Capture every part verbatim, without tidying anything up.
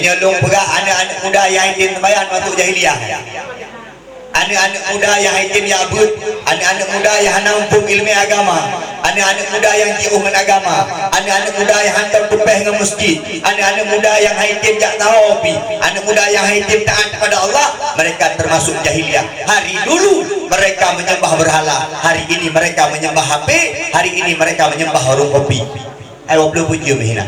Nyoe lôn peugah aneuk-aneuk muda nyang item seumayang masuk jahiliyah. Aneuk-aneuk muda nyang item jak beuet, aneuk-aneuk muda nyang hana muphom ileumèe agama, aneuk-aneuk muda nyang jiôh ngon agama, aneuk-aneuk muda nyang hantom teupèh ngon meuseujid, aneuk-aneuk muda nyang han item jak saho pih, aneuk muda nyang han item taat kepada Allah, mereka termasuk jahiliyah. Hari dulu mereka menyembah berhala, hari ini mereka menyembah H P, hari ini mereka menyembah warung kopi. Ai, wablu bujur meuhina.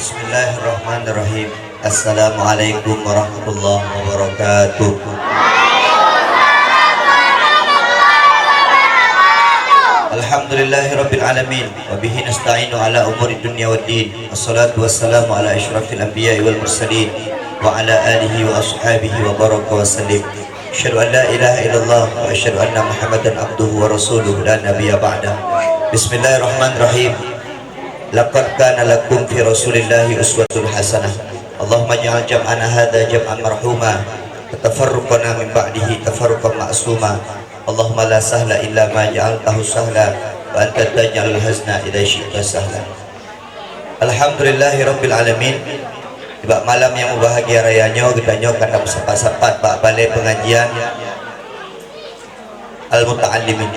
Bismillahirrahmanirrahim. Assalamualaikum warahmatullahi wabarakatuh. Alhamdulillahirabbil alamin, wa bihi nasta'inu ala umuri dunya waddin. Wassalatu wassalamu ala asyrafil anbiya'i wal mursalin, wa ala alihi wa ashabihi wa baraka wa sallim. Asyhadu an la ilaha illallah wa asyhadu anna Muhammadan abduhu wa rasuluh la nabiyya ba'dah. Bismillahirrahmanirrahim. Laqad kana lakum fi Rasulillahi uswatun hasanah. Allahumma ij'al jam'ana hadza jam'an marhuma, wa tafarruqana min ba'dihi tafarruqan ma'suma. Allahumma la sahla illa ma ja'altahu sahla, wa anta taj'alul hazna idza syi'ta sahla. Alhamdulillahirabbil alamin. Bak malam nyang mubahgia raya nyoe, geutanyoe ka tameusapat-sapat bak balè peungajian Al-Muta'allimin.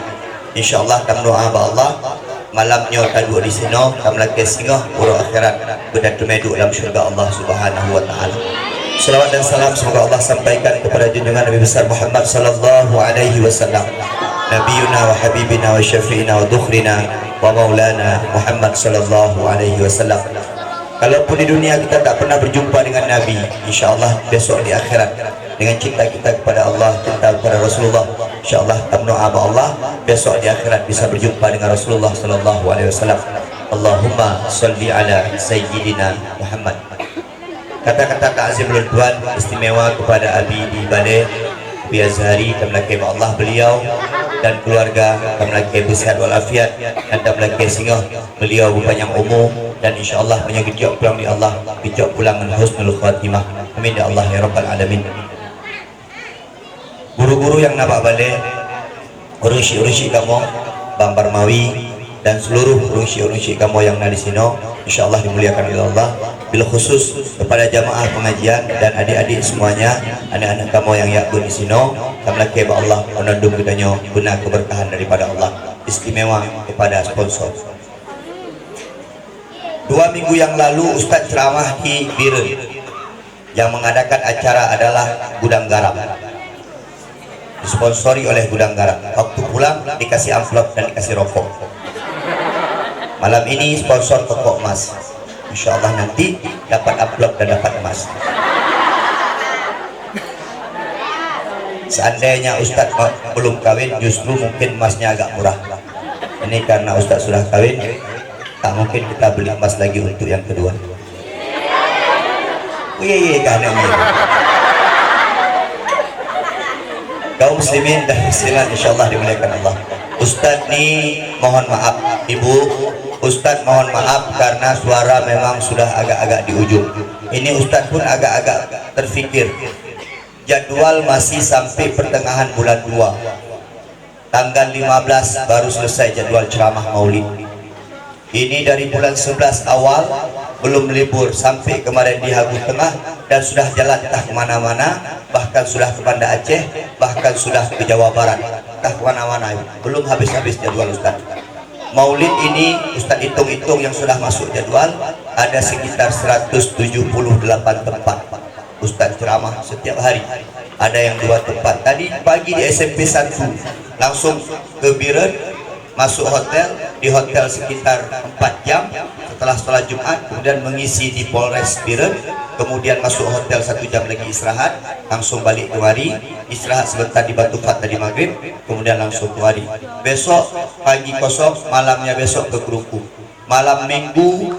Insyaallah, tameudoa bak Allah, malam nyoe taduek disinoe, tameulakèe singoh uroe akhirat, beutateumeue duek lam syeuruga Allah Subhanahu wa Ta'ala. Selawat dan salam semoga Allah sampaikan kepada junjungan Nabi besar Muhammad sallallahu alaihi wasallam, Nabiyuna wa habibina wa syafi'ina wa dhukhrina wa maulana Muhammad sallallahu alaihi wasallam. Kalaupun di dunia kita tak pernah berjumpa dengan Nabi, insyaallah besok di akhirat, dengan cinta kita kepada Allah, cinta kepada Rasulullah, insyaallah tameudoa bak Allah, besok di akhirat bisa berjumpa dengan Rasulullah sallallahu alaihi wasallam. Allahumma shalli ala sayyidina Muhammad. Kata-kata takzim ulôn tuan istimewa kepada Abi di balè, Abi Azhari, tameulakèe bak Allah beliau dan keluarga, tameulakèe beusehat walafiat, dan tameulakèe singoh beliau beupanyang umu, dan insyaallah meunyoe geucok pulang di Allah, geucok pulang ngon husnul khatimah. Amin ya Allah ya rabbal alamin. Guru-guru nyang na bak balè, ureueng syik-ureueng syik kamoe, Bang Barmawi, dan seluruh ureueng syik-ureueng syik kamoe nyang na disinoe, insyaallah dimuliakan oleh Allah. Bil khusus kepada jamaah pengajian dan adik-adik semuanya, aneuk-aneuk kamoe nyang jak beuet disinoe, tameulakèe bak Allah, meunandum geutanyoe beuna keberkahan daripada Allah, istimewa kepada sponsor. Dua minggu yang lalu Ustaz ceramah di Bireuen. Yang mengadakan acara adalah Gudang Garam. Disponsori oleh Gudang Garam. Waktu pulang dikasih amplop dan dikasih rokok. Malam ini sponsor toko emas. Insyaallah nanti dapat amplop dan dapat emas. Seandainya Ustaz ma-, belum kawin, justru mungkin emasnya agak murah. Ini karena Ustaz sudah kawin, tak mungkin kita beli emas lagi untuk yang kedua. Iya, iya, kan, amin. Kaum muslimin dan muslimat, insyaallah dimuliakan Allah. Ustaz ni mohon maaf, Ibu. Ustaz mohon maaf karena suara memang sudah agak-agak di ujung. Ini Ustaz pun agak-agak terfikir. Jadwal masih sampai pertengahan bulan dua. Tanggal lima belas baru selesai jadwal ceramah Maulid. Ini dari bulan sebelas awal belum libur sampai kemarin di Hagu Tengah dan sudah jalan entah ke mana-mana, bahkan sudah ke Banda Aceh, bahkan sudah ke Jawa Barat, entah ke mana-mana. Belum habis-habis jadwal Ustaz. Maulid ini Ustaz hitung-hitung yang sudah masuk jadwal ada sekitar seratus tujuh puluh delapan tempat. Ustaz ceramah setiap hari. Ada yang dua tempat. Tadi pagi di S M P satu, langsung ke Bireuen, masuk hotel, di hotel sekitar empat jam. Setelah salat Jumat, kemudian mengisi di Polres Bireuen, kemudian masuk hotel satu jam lagi istirahat, langsung balik kemari, istirahat sebentar di Batu Fat tadi maghrib, kemudian langsung kemari. Besok pagi kosong, malamnya besok ke Krukue. Malam Minggu,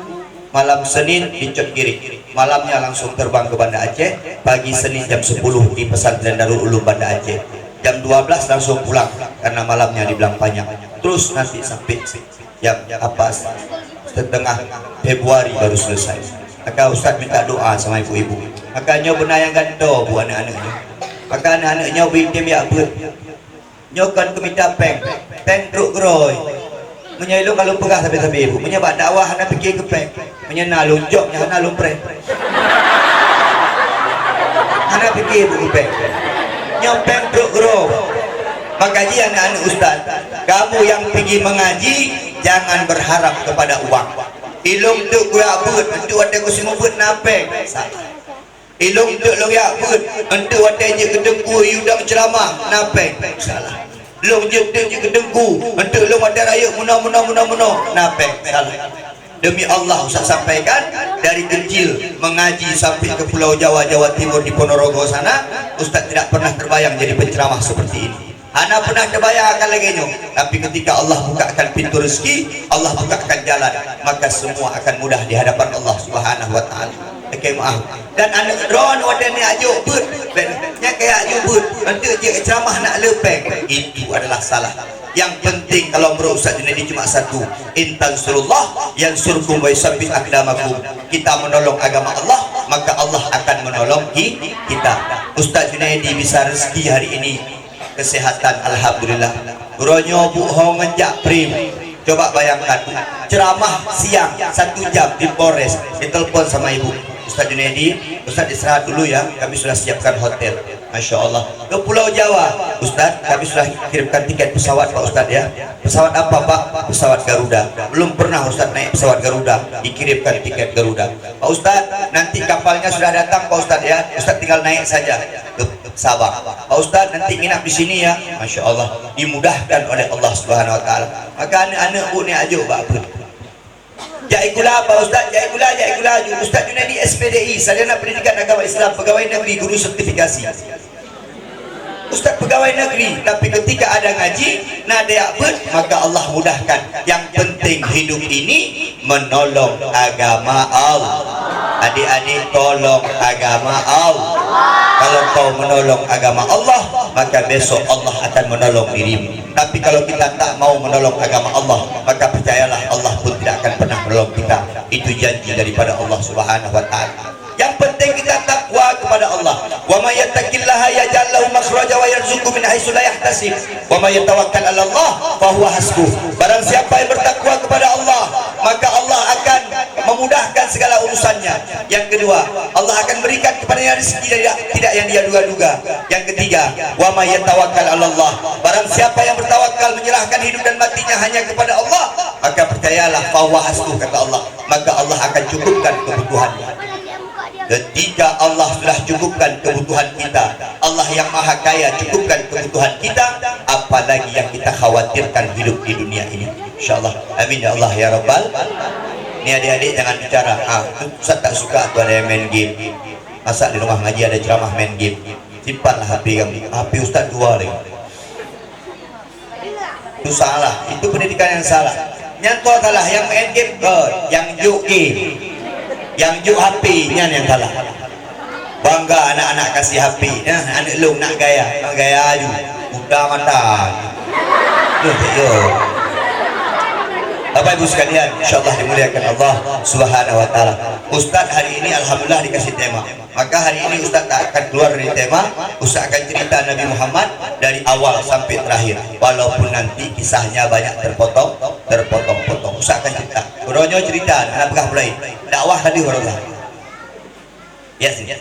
malam Senin di Cot Giring. Malamnya langsung terbang ke Banda Aceh. Pagi Senin jam sepuluh di Pesantren Darul Ulum Banda Aceh. Jam dua belas langsung pulang karena malamnya di Blang Panyang. Terus nanti sampai jam apa, setengah Februari baru selesai. Maka Ustaz minta doa sama ibu-ibu. Maka nyoe beuna nyang gantoe bu aneuk-aneuk nyoe. Maka aneuk-aneuk nyoe beuitem jak beuet. Nyoe kon keu mita péng, péng trok keudroe. Meunyoe ilôn ka lôn peugah sabe-sabe, Bu, meunyoe bak dakwah hana pike keu péng. Meunyoe na lôn jok, nyan hana lôn preh. Hana pike, Bu, keu péng. Nyoe péng trok keudroe. Maka jih aneuk-aneuk ustaz, kamu yang pigi mengaji, jangan berharap kepada uang. Ilôn teuk kuyak beuet, enteuk watèe kuseumeubeuet na péng. Salah. Ilôn teuk lôn yak beuet, enteuk watèe jeuet keu teungku yue dong ceuramah, na péng. Salah. Lôn jeuet teuk jeuet keu teungku, enteuk lôn watèe rayeuk meunoe, meunoe, meunoe, meunoe, na péng. Salah. Demi Allah, Ustaz sampaikan, dari kecil mengaji sampai ke Pulau Jawa, Jawa Timur, di Ponorogo sana, Ustaz tidak pernah terbayang jadi penceramah seperti ini. Hana pernah terbayang akan lagèe nyoe. Tapi ketika Allah bukakan pintu rezeki, Allah bukakan jalan, maka semua akan mudah di hadapan Allah Subhanahu wa Taala. Oke, maaf. Dan aneuk droeneuh watèe neujak jok beuet, nyan kajak jok beuet, enteuk jeuet ceuramah nak le péng. Itu adalah salah. Yang penting kalau menurut Ustaz Junaidi cuma satu, "In tansurullah yansurkum wa yusabbit aqdamakum." Kita menolong agama Allah, maka Allah akan menolong ki-, kita. Ustaz Junaidi bisa rezeki hari ini, kesehatan, alhamdulillah. Uroe nyoe Bu ho ngon jak prim. Coba bayangkan, ceramah siang satu jam di Polres, ditelepon sama ibu, "Ustaz Junaidi, Ustaz istirahat dulu ya, kami sudah siapkan hotel." Masya Allah. "Ke Pulau Jawa, Ustaz, kami sudah kirimkan tiket pesawat, Pak Ustaz, ya." "Pesawat apa, Pak?" "Pesawat Garuda." "Belum pernah Ustaz naik pesawat Garuda, dikirimkan tiket Garuda." "Pak Ustaz, nanti kapalnya sudah datang, Pak Ustaz, ya. Ustaz tinggal naik saja." Sabar. "Pak Ustaz, nanti nginap di sini ya." Masya Allah, dimudahkan oleh Allah Subhanahu Wa Taala. Maka aneuk-aneuk Bu neujak jok bak beuet. "Jak sikula, Pak Ustaz, jak sikula, jak sikula." Ustaz Junaidi S P D I, sarjana pendidikan agama Islam, pegawai negeri, guru sertifikasi. Ustaz pegawai negeri, tapi ketika ada ngaji, na tajak beuet, maka Allah mudahkan. Yang penting hidup ini menolong agama Allah. Adik-adik, tolong agama Allah. Kalau kau menolong agama Allah, maka besok Allah akan menolong dirimu. Tapi kalau kita tak mau menolong agama Allah, maka percayalah, Allah pun tidak akan pernah menolong kita. Itu janji daripada Allah Subhanahu wa Taala. Yang penting kita takwa kepada Allah. "Wa may yattaqillaha yaj'al lahu makhraja wa yarzuqhu min haitsu la yahtasib. Wa may yatawakkal 'alallah fa huwa hasbuh." Barang siapa yang bertakwa kepada Allah, maka Allah akan memudahkan segala urusannya. Yang kedua, Allah akan berikan kepadanya rezeki dari tidak yang dia duga-duga. Yang ketiga, "Wa may yatawakkal 'alallah." Barang siapa yang bertawakal, menyerahkan hidup dan matinya hanya kepada Allah, maka percayalah, "Fa huwa hasbuh," kata Allah, maka Allah akan cukupkan kebutuhannya. Ketika Allah sudah cukupkan kebutuhan kita, Allah yang Maha Kaya cukupkan kebutuhan kita, apalagi yang kita khawatirkan hidup di dunia ini. Insyaallah. Amin ya Allah ya Rabbal. Ni adik-adik jangan bicara, "Ah, tu Ustaz tak suka tu ada yang main game." Masa di rumah ngaji ada ceramah main game? Simpanlah H P kamu. H P Ustaz dua lagi. Itu salah. Itu pendidikan yang salah. Nyang toh salah, yang main game ke, yang juk game, yang juk H P, nyan yang salah. Bangga anak-anak kasih H P. Nah, aneuk lôn nak gaya, nak gaya aju. Buta mata. Loh, yo. Bapak Ibu sekalian, insyaallah dimuliakan Allah Subhanahu wa Taala. Ustaz hari ini alhamdulillah dikasih tema. Maka hari ini Ustaz tak akan keluar dari tema, Ustaz akan cerita Nabi Muhammad dari awal sampai terakhir. Walaupun nanti kisahnya banyak terpotong, terpotong-potong. Ustaz akan cerita. Uroe nyoe cerita, hana peugah mulai. Dakwah tadi uroe nyoe. Ya, sini.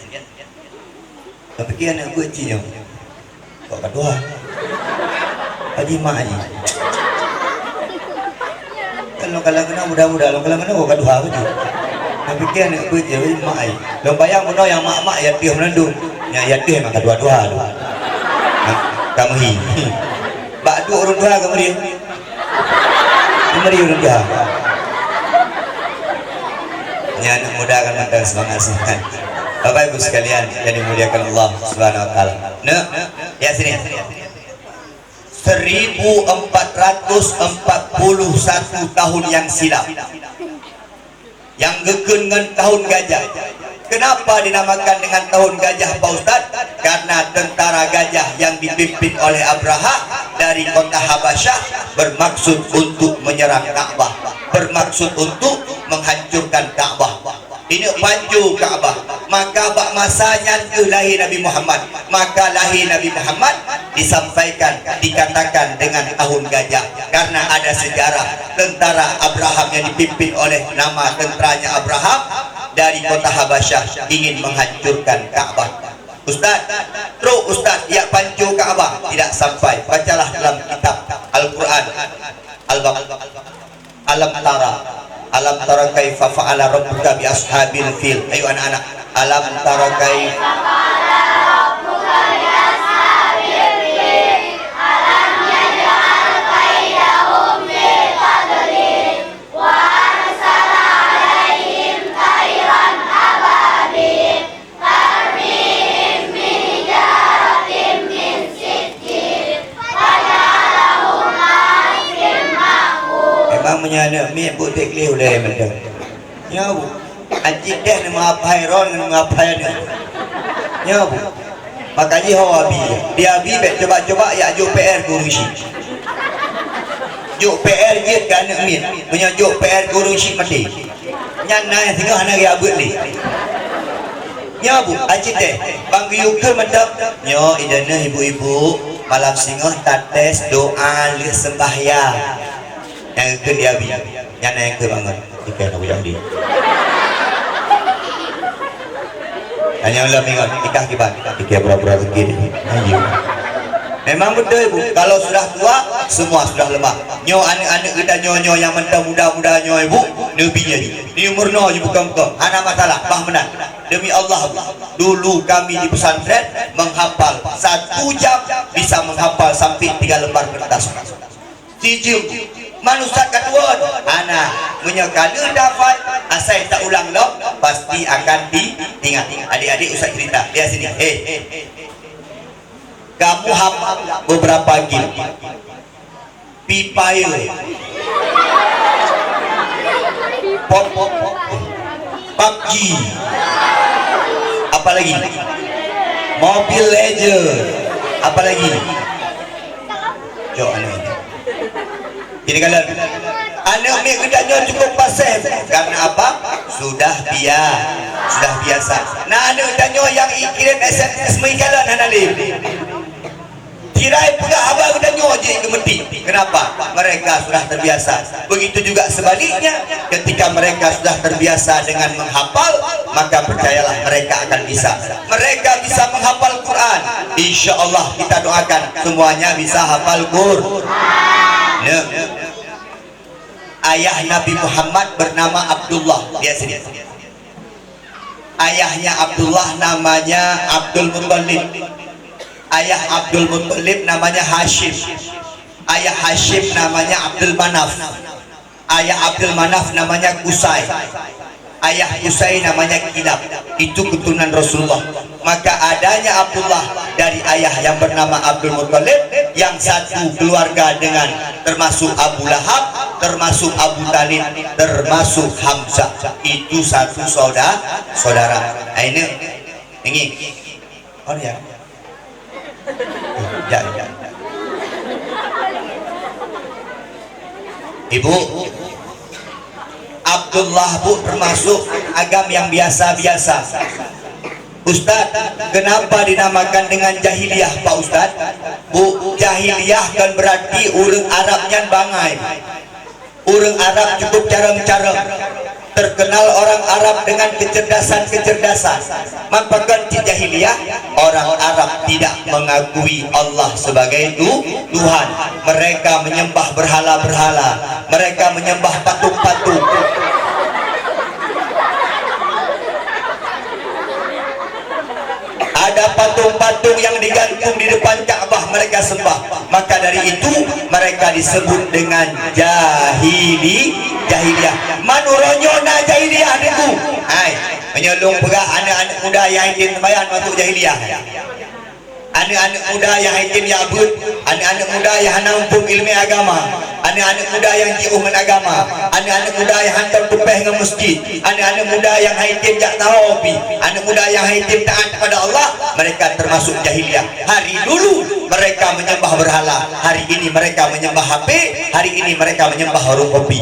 Tapi kia anak buat cik nyoe. Kok ka tuha? Haji mak haji. Kan lôn kalang keunoe muda-muda, lôn kalang keunoe ka tuha beutôi. Lôn pike aneuk beuet jih, mak ai. Lôn bayang bunoe nyang mak-mak yatim meunandum. Nyang yatim memang ka tuha-tuha tu. Nah, ka meuhi. Bak duek ureueng tuha ka meuhi. Ka meuhi ureueng tuha. Nyan aneuk muda kan mantong seumangat-seumangat. Bapak Ibu sekalian yang dimuliakan Allah Subhanahu wa taala. Neuk, ya sini. Seribu empat ratus empat puluh satu tahun yang silam, yang geukheun ngon tahun gajah. Kenapa dinamakan dengan tahun gajah, Pak Ustaz? Karena tentara gajah yang dipimpin oleh Abraha dari kota Habasyah bermaksud untuk menyerang Ka'bah, bermaksud untuk menghancurkan Ka'bah. Ineuk panco Ka'bah. Maka bak masa nyan keuh lahé Nabi Muhammad. Maka lahé Nabi Muhammad disampaikan, dikatakan dengan tahun gajah, karena ada sejarah tentara Abraham yang dipimpin oleh nama tentaranya Abraham dari kota Habasyah ingin menghancurkan Ka'bah. Ustaz, trok Ustaz jak panco Ka'bah, tidak sampai. Bacalah dalam kitab Al-Quran. Al-Baqarah. Alam tara. Alam tara kaifa fa'ala rabbuka bi ashabil fil. Ayo anak-anak. Alam tara kaifa Memang meunyoe aneuk miet buet teuk lé ulée mantong. Nyoe bu, aci teh ni meuapai ron ngon meuapai aneuk. Nyoe bu, maka jih ho abi. Di abi bék coba-coba jak jok P R guru syik. Jok P R jeuet keu aneuk miet. Meunyoe jok P R guru syik maté. Nyan na nyang singoh hana geujak beuet lé. Nyoe bu, aci teh, bang geuyue keu mantong. Nyoe ideh neuh ibu-ibu, malam singoh tates doa lheueh sembahyang. Nyang keu di abi, nyan nyang keu bangon. Ikan aku jadi. Hanya ulah ingat, nikah kiban. Ikan pura-pura sakit. Ayo. Memang betul ibu, kalau sudah tua, semua sudah lemah. Nyoe aneuk-aneuk kita nyoe-nyoe nyang mantong muda-muda nyoe ibu, neubi jadi. Di umur nyoe ibu kong-kong, hana masalah, bah meunan. Demi Allah, Bu, dulu kami di pesantren menghafal satu jam bisa menghafal sampai tiga lembar kertas. Sijeuem, man ustaz ka tuwon? Hana. Meunyoe ka lheueh dafai, asai taulang lom, pasti akan di-, diingat. Adik-adik ustaz cerita, lihat sini. Hei, kamu hafal beberapa game. Free Fire. Pop, pop, pop. PUBG. Apalagi? Mobile Legend. Apalagi? Jok aneuk. Jadi kalau aneuk miet geutanyoe cukup paséh, karena apa? Sudah bia-, sudah biasa. Nah, aneuk tanyoe nyang ikirim S M S meuikalon hana lé. Tirai peugah haba geutanyoe jih geumeuti. Kenapa? Mereka sudah terbiasa. Begitu juga sebaliknya, ketika mereka sudah terbiasa dengan menghafal, maka percayalah mereka akan bisa. Mereka bisa menghafal Quran. Insya Allah kita doakan semuanya bisa hafal Quran. Nah, ayah Nabi Muhammad bernama Abdullah. Lihat sini. Ayahnya Abdullah namanya Abdul Muttalib. Ayah Abdul Muttalib namanya Hashim. Ayah Hashim namanya Abdul Manaf. Ayah Abdul Manaf namanya Qusay. Ayah Qusay namanya Kilab. Itu keturunan Rasulullah. Maka adanya Abdullah dari ayah yang bernama Abdul Muttalib, yang satu keluarga dengan termasuk Abu Lahab, termasuk Abu Talib, termasuk Hamzah. Itu satu sauda-, saudara. Nah, ini, ini. Oh, ya. Ya, ya. Ibu, Abdullah, Bu, termasuk agam yang biasa-biasa. Ustaz, kenapa dinamakan dengan jahiliyah, Pak Ustaz? Bu, jahiliyah kan berarti ureuëng Arab nyan bangai. Ureuëng Arab cukup carông-carông. Terkenal orang Arab dengan kecerdasan-kecerdasan. Man pakon cit jahiliyah, orang Arab tidak mengakui Allah sebagai tu-, Tuhan. Mereka menyembah berhala-berhala. Mereka menyembah patung-patung. Ada patung-patung yang digantung di depan Ka'bah mereka sembah. Maka dari itu, mereka disebut dengan jahili-, jahiliyah. Man uroe nyoe na jahiliyah, Teungku? Hai, meunyoe lôn peugah aneuk-aneuk muda nyang item sembahyang masuk jahiliyah. Aneuk-aneuk muda nyang item jak beuet, aneuk-aneuk muda nyang hana muphom ileumèe agama, aneuk-aneuk muda nyang jiôh ngon agama, aneuk-aneuk muda nyang hantom teupèh ngon meuseujid, aneuk-aneuk muda nyang han item jak tawau pih, aneuk muda nyang han item taat kepada Allah, mereka termasuk jahiliyah. Hari dulu mereka menyembah berhala, hari ini mereka menyembah H P, hari ini mereka menyembah warung kopi.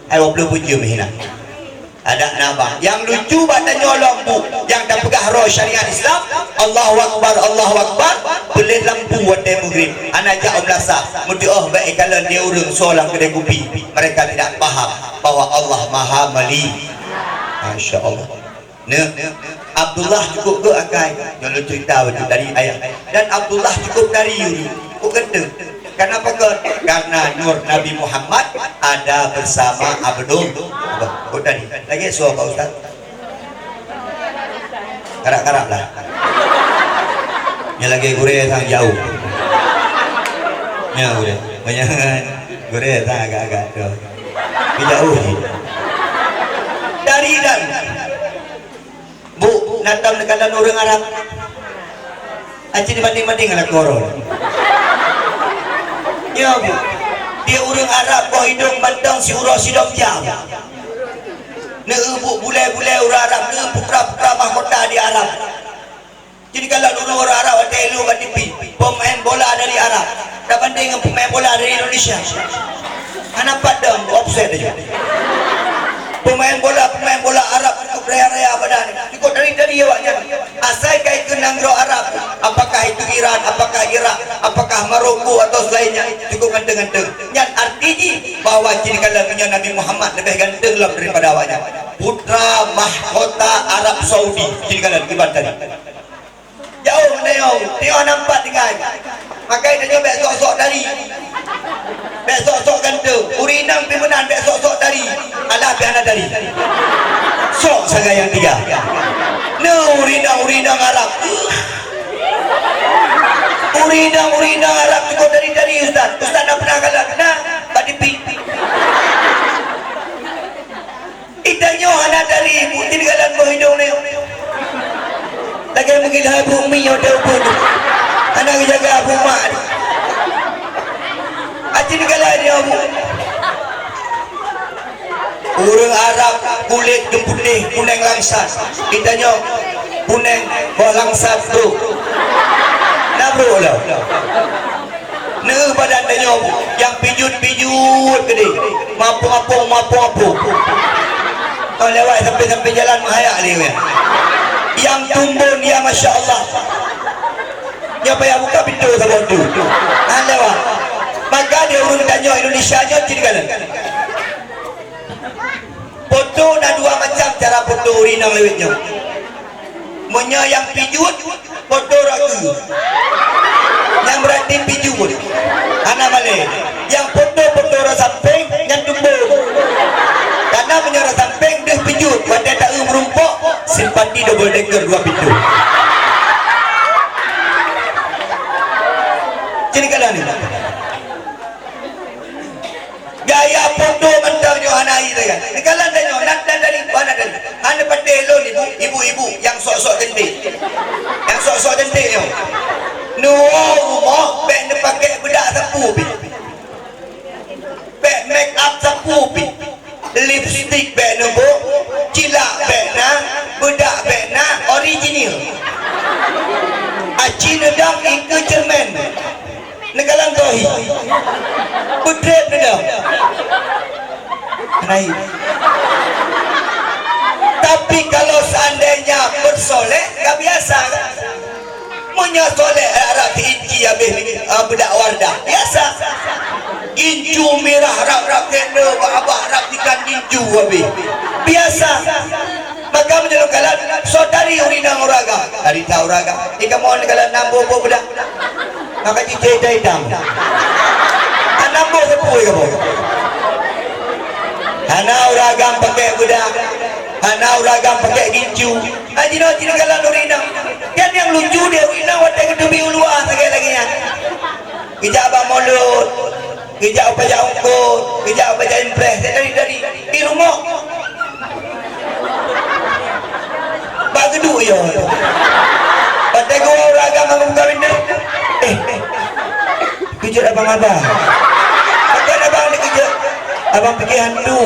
Hai, dua puluh tujuh meuhina. Adak na bah. Nyang lucu bak tanyoe lom bu, nyang tapeugah roh syariat Islam, Allahu Akbar, Allahu Akbar, peulét lampu watée maghrib. Hana jak u meulasah, meutuoh bak ikalon di ureuëng soe lam keudée kupi. Mereka tidak paham bahwa Allah Maha Meli-, Masya Allah. Nah, Abdullah cukup geuh akai. Nyoe lôn cerita beutôi dari ayah. Dan Abdullah cukup dari yuri. Kok ganteng. Kenapa kok? Karena nur Nabi Muhammad ada bersama Abdul. Kok tadi? Lagi suara Pak Ustaz? Karak-karak lah. Yang lagi gurée sang jauh. Ya, gurée. Banyak gurée sang agak-agak tu. Di jauh je. Dari dan Bu, na tom neukalon ureuëng Arab. Aci dibanding-banding ngon lakoe uroe. Ya, Bu. Di ureuëng Arab boh idong mantong siuroe sidom jam. Neueu bu bulée-bulée ureuëng Arab, neueu putra-putra mahkota di Arab. Jadi kalau dulu ureuëng Arab watée ilong bak T V, pemain bola dari Arab, tabanding ngon pemain bola dari Indonesia. Hana pat dong, offside aja. Pemain bola, pemain bola Arab cukup raya-raya badan. Cukup dari-dari awaknyan. Asai ka ikeu nanggroe Arab, apakah itu Iran, apakah Irak, apakah Maroko atau selainnya, cukup ganteng-ganteng. Nyan arti jih bahwa cit kalon nyoe Nabi Muhammad lebih ganteng lom daripada awaknyan. Putra mahkota Arab Saudi, cit kalon kiban tadi. Jauh meunyoe, teuh nampak tinggai. Makai tanyoe bék sok-sok dari. Bék sok-sok ganteng. Ureuëng inong pih meunan bék sok-sok dari. Alah pih hana dari. Sok sagai nyang tiga. Neuh ureuëng inong, ureuëng inong Arab. Ureuëng inong, ureuëng inong Arab cukup dari-dari ustaz. Ustaz na pernah galak? Na, bak T V. Itanyoe hana dari, bukti digalan boh idong nyoe. Lagée meugila bumi nyang teupeue. Hana geujaga buma. Aci digalan nyoe bu. Ureuëng Arab kulét geuputéh kuneng langsat. Itanyoe kuneng boh langsat brok. Na brok lom. Neuh badan tanyoe nyang pijut-pijut keudeh, mapong-apong, mapong-apong. Oh, lewat sampai-sampai jalan meuhayak lé nyan. Nyang tumbon, ya masya Allah. Nyoe payah buka pintoe saboh tu. Han lewat. Maka di ureuëng tanyoe Indonesia nyoe cit galak. Poto na dua macam cara poto ureuëng inong lewat nyoe. Meunyoe nyang pijut, poto rot keue. Nyang beurati pijut. Hana malée. Nyang poto-poto rot sampéng, nyan tumbon. Karena meunyoe rot sampéng deuh pijut, watée taeu meurumpok, simpati double decker dua pintu. Jadi kalau ni. Gaya poto mantong nyoe hana hai lagée. Dikalan tanyoe, nan dan dari mana tadi? Hana patéh lôn ibu, ibu-ibu nyang sok-sok cantik. Nyang sok-sok cantik nyoe. Neuwoe rumoh bék neupakée beudak sapeue pih. Bék make up sapeue pih. Lipstik bék neubôk, cilak bék na, beudak bék na, original. Aci neudong ikeue cermin. Neukalon tohi. Peutreb deungoe. Hai. Tapi kalau seandainya bersolek, nggak biasa kan? Meunyoe solek rab-rab si inci habéh, ah, beudak wardah. Biasa. Gincu mirah rab-rab tenda, bak abah rab ikan gincu habéh. Biasa. Maka meunyoe lôn kalon, soe tari ureueng inong ureueng agam. Tari that ureueng agam. Di kamoe lôn kalon nam boh-boh beudak. Maka cicém itam-itam. Hana boh seupôt kamoe. Hana ureueng agam pakai beudak. Hana ureueng agam pakai gincu. Hana jinoe cit lôn kalon ureueng inong. Nyan nyang lucu di ureueng inong watèe geuteubiet u luwa lagèe-lagèe nyan. Geujak bak mulod. Geujak u pajak ungkot, geujak u pajak impreh, dari-dari di rumoh. Bak geuduek yo. Watèe geuwoe ureueng agam meubuka pintoe. Eh, keujot abang-abang. Pakon abang dikeujot? Abang pike hantu.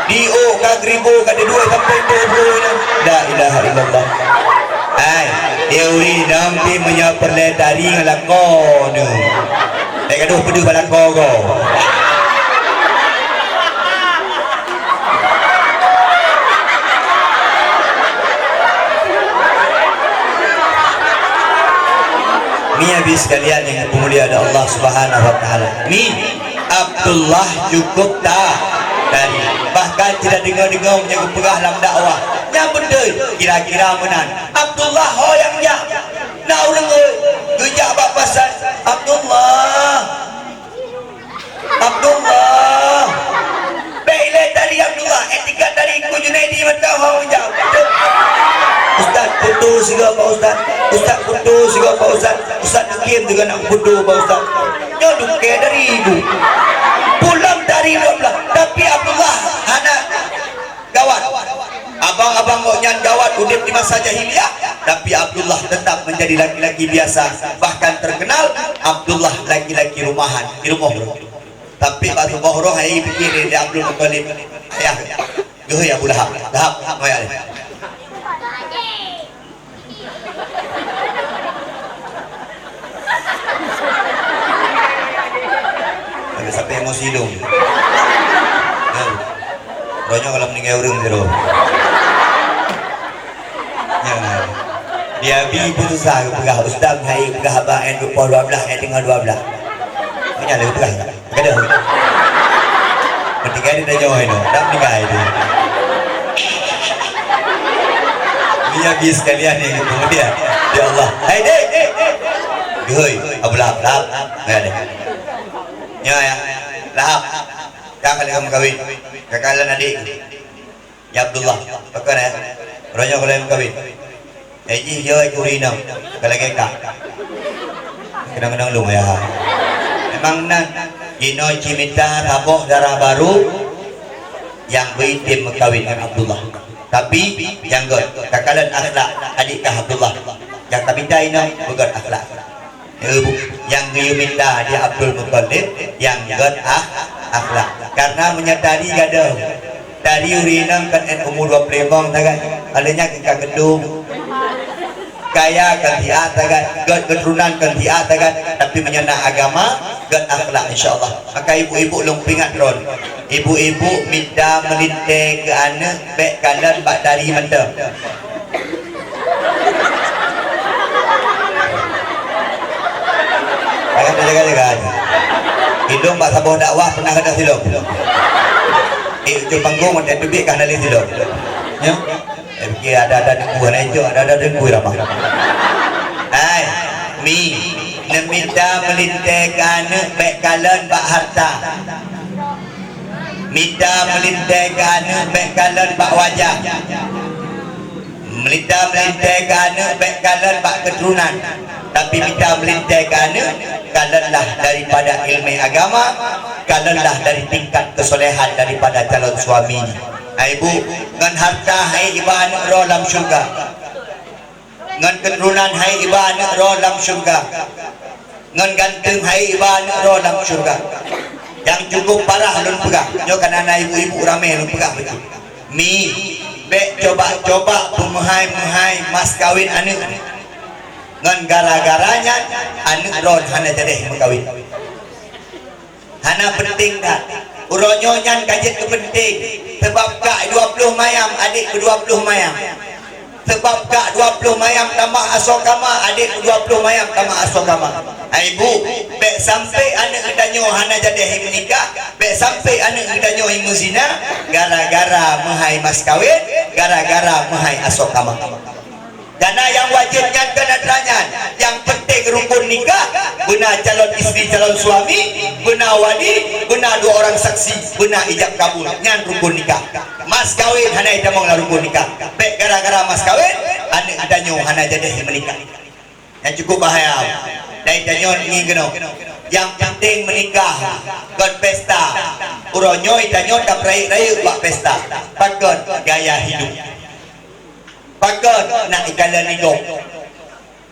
Di ôk ka geuribu, ka dua sampai dua puluh nyan. La ilaha illallah. Hai, teori nampi meunyoe peureulèe tari ngon lakoe nyoe. Bèk gadoh peudeuh bak lakoe ko. Tapi sekalian yang dimuliakan Allah Subhanahu wa Taala, ni Abdullah cukup ta-, tari. Bahkan tidak dengar-dengar meunyoe geupeugah lam dakwah. Nyang beutôi, kira-kira meunan. Abdullah ho nyang jak. Na ureuëng oi, geujak bak pasan, "Abdullah, Abdullah." Bèk ilèe tari Abdullah, eh, tingkat tari ku Junaidi mantong ho geujak. "Ustaz, foto sigoe Pak Ustaz. Ustaz, foto sigoe Pak Ustaz. Ustaz, dukém sigoe nak foto Pak Ustaz." Nyoe dukém tari ku. Pulang tari dua belah. Tapi Abdullah hana gawat. Abang-abang gobnyan gawat udép di masa jahiliyah, tapi Abdullah tetap menjadi laki-laki biasa, bahkan terkenal Abdullah laki-laki rumahan, di rumoh roh. Tapi bak rumoh roh hai pikir di Abdul Muttalib, ayah geuh Abu Lahab. Lahab, moyak lé. Ada sampai emosi dong. Ya. Roh nyoe kalau meninggal ureuëng tu. Ya. Dia bi pun susah peugah ustaz hai peugah abang eh dua belas eh tengah dua belas. Banyak lagi peugah. Gadoh. Meutinggai di tanyoe inoe, dak meutinggai di. Meunyoe bi sekalian nyang geupeumeudeh, ya Allah. Hai dek. Geuhôi, Abu Lahab, Lahab. Ya deh. Nyoe ya. Lahab. Ka kali kamu kawin. Ka kalian adik. Ya Abdullah, pakon ya? Uroe nyoe ka lheueh meukawen. Hai jih yo ai kuri inong, ka lagèe kak. Keunong-keunong lôn ya. Memang nan, jinoe cimita saboh dara barô nyang beuitem meukawen ngon Abdullah. Tapi nyang göt, takalon akhlak adik kah Abdullah. Nyang tamita inong beugöt akhlak. Eh, bu-, nyang geuyue mita di Abdul Muthalib, nyang göt ah, akhlak. Karena meunyoe tadi gadoh, tadi ureueng inong kan umu dua ploh limong sagai, alèh nyan ka geudong. Kaya kan siat sagai, göt keuturonan kan siat sagai, tapi meunyoe na agama, göt akhlak, insya Allah. Maka ibu-ibu lôn peuingat droen. Ibu-ibu mita meulintèe keu aneuk bèk kalon bak tari mantong. Jangan terjaga-jaga. Indong bak saboh dakwah pernah kena silop. Eh, ujung panggung, watèe teubiet ka hana lé silop. Nyo? Eh, fikir ada-ada deungku, hana icok, ada-ada deungku ramah. Hai, mi, neumita meulintèe keu aneuk bèk kalon bak harta. Mita meulintèe keu aneuk bèk kalon bak wajah. Mita meulintèe keu aneuk bèk kalon bak keuturonan. Tapi mita meulintèe keu aneuk, kalonlah daripada ileumèe agama, kalonlah dari tingkat keusolehan daripada calon suami. Hai bu, ngon harta hai iba aneuk droe lam syeuruga. Ngon keuturonan hai iba aneuk droe lam syeuruga. Ngon ganteng hai iba aneuk droe lam syeuruga. Nyang cukup parah lôn peugah, nyoe ka na ibu-ibu ramè lôn peugah bacut. Mi, bèk cuba-cuba peumeuhai-meuhai mas kawin aneuk. Ngon gara-gara nyan, aneuk droe hana jadèh meukawen. Hana peunteng that. Uroe nyoe nyan ka jeuet keu peunteng, sabab kak dua ploh mayam, adék keu dua ploh mayam. Sabab kak dua ploh mayam tamah asoe kama, adék keu dua ploh mayam tamah asoe kama. Hai bu, bèk sampai aneuk geutanyoe hana jadèh meunikah, bèk sampai aneuk geutanyoe meuzina gara-gara meuhai mas kawin, gara-gara meuhai asoe kama. Karena nyang wajéb nyan keuneutral nyan, nyang peunteng rukun nikah, beuna calon istri calon suami, beuna wali, beuna dua orang saksi, beuna ijab kabul. Nyan rukun nikah. Mas kawin hana itamong lam rukun nikah. Bèk gara-gara mas kawin, aneuk geutanyoe hana jadèh meunikah. Nyan cukup bahaya. Dan tanyoe ngieng keunoe. Nyang peunteng meunikah, kon pesta. Uroe nyoe tanyoe tapeurayeuk-rayeuk bak pesta. Pakon? Gaya hidup. Pakon? Nak ikalon igong.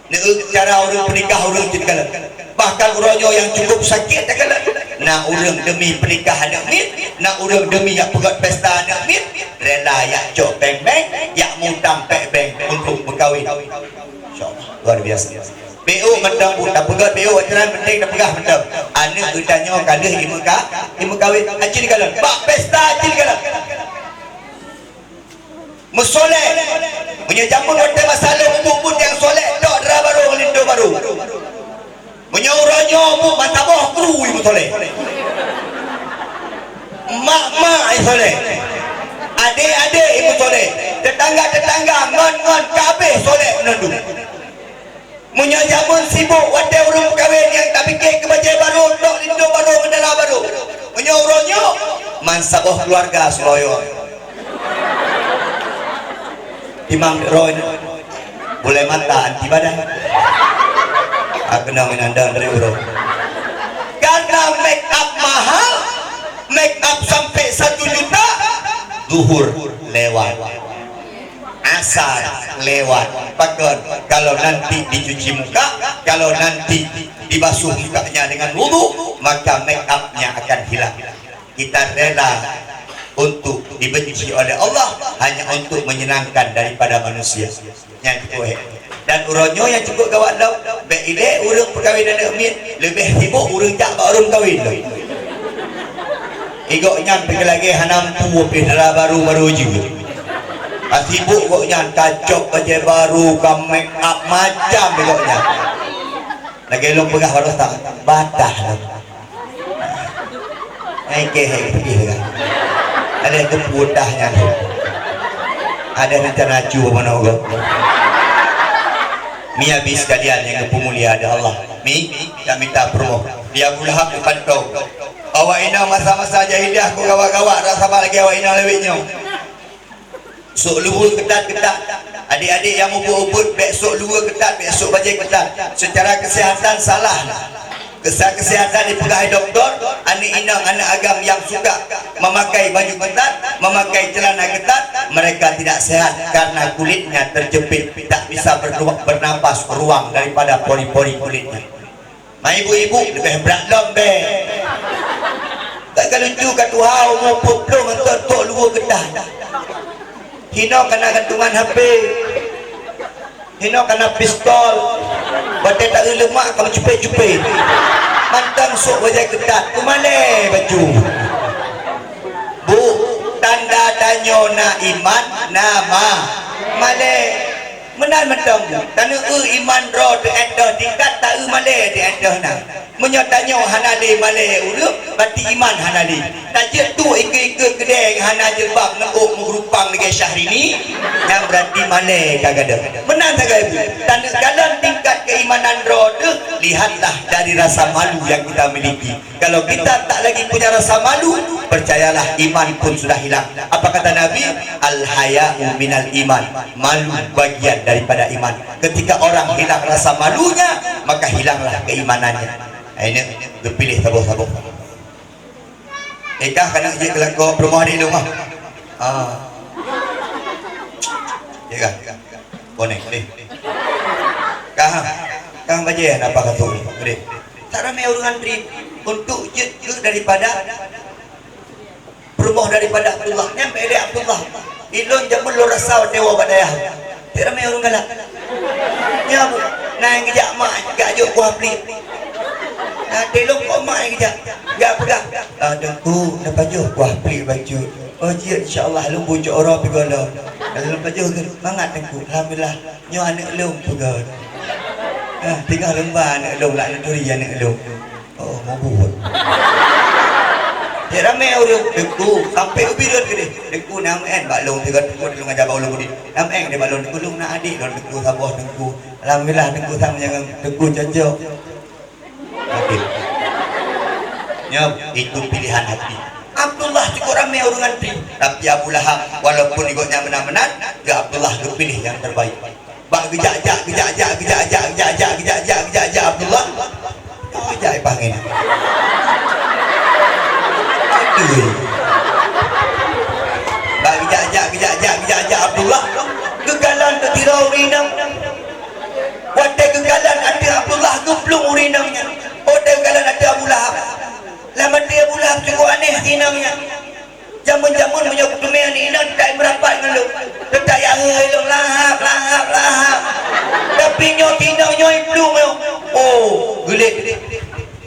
Neu cara ureueng peunikah ureueng cit kalon. Bahkan uroe nyoe nyang cukup sakét takalon. Na ureueng demi peunikah aneuk miet, na ureueng demi jak peugöt pesta aneuk miet, rela jak cok bank-bank, jak mutang pèk bank untuk meukawen. Insya Allah, luar biasa. B O mantong bu, tapeugöt B O ajaran penting tapeugah mantong. Aneuk geutanyoe ka lheueh imeuka-, imeukawen. Aci dikalon. Bak pesta aci dikalon. Meusolek. Meunyoe jameun watèe masa lôn mubuet-buet nyang solek, tok dara barô ngon linto barô. Meunyoe uroe nyoe bu mata boh kru ibu soleh. Mak-mak ibu soleh. Adek-adek ibu soleh. Tetangga-tetangga ngon-ngon kabeh soleh meunandum. Meunyoe jameun sibuk watée ureuëng meukawen nyang tapike keu bajée barô, trok linto barô, meudala barô. Meunyoe uroe nyoe man saboh keuluwarga seuloyo. Timang droe nyoe. Bulée mata anti badan. Aku nang inandang dari uroe. Karena make up mahal, make up sampai satu juta, zuhur lewat. Asar lewat. Pakon, kalau nanti dicuci muka, kalau nanti dibasuh mukanya dengan wudu, maka make up-nya akan hilang. Kita rela untuk dibenci oleh Allah hanya untuk menyenangkan daripada manusia. Nyang cukup hé. Dan uroe nyoe nyang cukup gawat lom, bék ilée ureuëng peukawen aneuk miet, leubeh sibuk ureuëng jak bak ureuëng kawin lom. Igok nyan pih lagée hana mampu pih dara baru-baru jeuet. Ka sibuk gok nyan, ka cok bajée baru, ka make up macam igok nyan. Lagée lôn peugah baroesa, batah lôn. Hai keh, hai keh kan. Ada kepudah nyan. Ada rencana cu mana gok. Mi habis sekalian yang dipemulia ada Allah. Mi, tak minta promo. Dia Abu Lahab dipantau. Awak inong masa-masa jahiliah ku gawat-gawat rasa lagi awak inong lewat nyoe. Sok luweue keutat-keutat. Adik-adik nyang ubit-ubit, bék sok luweue keutat, bék sok bajée keutat. Secara kesehatan salah. Kesa-, kesehatan dipeugah doktor, aneuk inong, aneuk agam nyang suka memakai baju ketat, memakai celana ketat, mereka tidak sehat karena kulitnya terjepit, tak bisa berru-, bernapas ruang daripada pori-pori kulitnya. Ma ibu-ibu leubeh brat lom bèe. Ka lucu ka tuha umu peuet ploh mantong tok luweue keudah. Hinoe kana gantungan H P. Hinoe kana pistol. Watèe taeu leumak ka meucupet-cupet. Mantong sôk bajèe keutat, peumalèe baju. Bu, tanda tanyoe na iman, na ma-, malèe. Meunan mantong, taneuk eu iman droe teuh, eh, teuh tingkat, taeu malèe teuh, eh, teuh na. Meunyoe tanyoe hana lé malèe ureueng, berarti iman hana lé. Tajeuet tuek ikeue-ikeue keudè nyang hana jilbab, neuôk meugeurupang lagèe Syahrini, nyan berarti malèe ka gadôh. Meunan sagai, Bu. Taneuk kalon tingkat keimanan droe teuh, lihatlah dari rasa malu yang kita miliki. Kalau kita tak lagi punya rasa malu, percayalah, iman pun sudah hilang. Apa kata Nabi? "Al-haya'u minal iman." Malu bagian daripada iman. Ketika orang hilang rasa malunya, maka hilanglah keimanannya. Ini geupiléh saboh-saboh. Ikah kana jeuet keu lakoe peurumoh di rumah. Ah. Ya kan? Konek deh. Kah, kah bajèe napa kata deh. Tak ramé ureueng antri untuk jeuet keu daripada peurumoh daripada Abdullah. Nyan bèk lé Abdullah. Ilôn jameun lôn rasa watèe woe bak dayah. Cit ramé ureueng galak. Nyan, na nyang geujak mak, geujak jok kuah pliek. Na teuh lôn kok mak nyang geujak. Geujak peugah, "Ah, Teungku, na pajoh kuah pliek bacut." "Oh, jeuet, insya Allah, lôn bucok uroe pih gohlom." Lôn pajoh, "Mangat, Teungku, alhamdulillah, nyoe aneuk lôn peugöt." Ah, teungoh lôn ba aneuk lôn, lak neuturi aneuk lôn. Oh, meubuet. Cit ramé ureueng, Teungku, sampai ubit rot keudeh. "Teungku, na meu'en bak lôn, sigoe Teungku lôn aja bak ulôn budi. Na meu'en keudeh bak lôn, Teungku, lôn na adik lôn, Teungku, saboh Teungku. Alhamdulillah, Teungku, sang nyang Teungku cocok." Oke. Nyoe, itu pilihan hati. Abdullah cukup ramé ureueng antri, tapi Abu Lahab, walaupun di gobnyan meunan-meunan, geu Abdullah geupiléh nyang terbaik. Bak geujak-jak, geujak-jak, geujak-jak Abdullah. Oh, jak ipah ngen. Aduh. Bak geujak-jak, geujak-jak, geujak-jak Abdullah. Geukalon teutirong ureueng inong. Watèe geukalon ateueh Abdullah geuplueng ureueng inong nyan. Watèe geukalon ateueh Abu Lahab. Lam até Abu Lahab cukup aneh si inong nyan. Jameun-jameun meunyoe kuteumé aneuk inong, teuka meurapat ngon lôn. Teuka jak heueh lôn, "Lahab, Lahab, Lahab." Tapi nyoe si inong nyoe iplueng nyoe. Oh, geulet.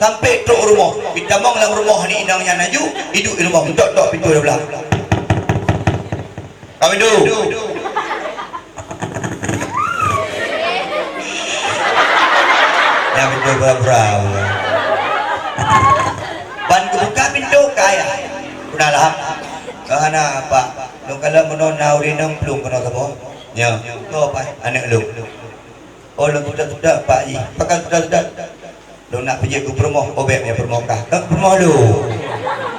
Sampai trok u rumoh. Itamong lam rumoh aneuk inong nyan laju, iduek di rumoh. Tok-tok pintoe di blah. Kawin dulu. Ya, Pintoe pura-pura. Ban geubuka pintoe ka ayah. Peue na, Lam? Ka hana, Pak. Lôn kalon meunoe na ureueng inong plueng keunoe saboh. Nyo, toh, Pak, aneuk lôn. Oh, lôn seudot-seudot, Pak, jih. Pakon seudot-seudot? Lôn nak peujeuet keu peurumoh, oh, bèk, bèk peurumoh kah. Kan peurumoh lôn.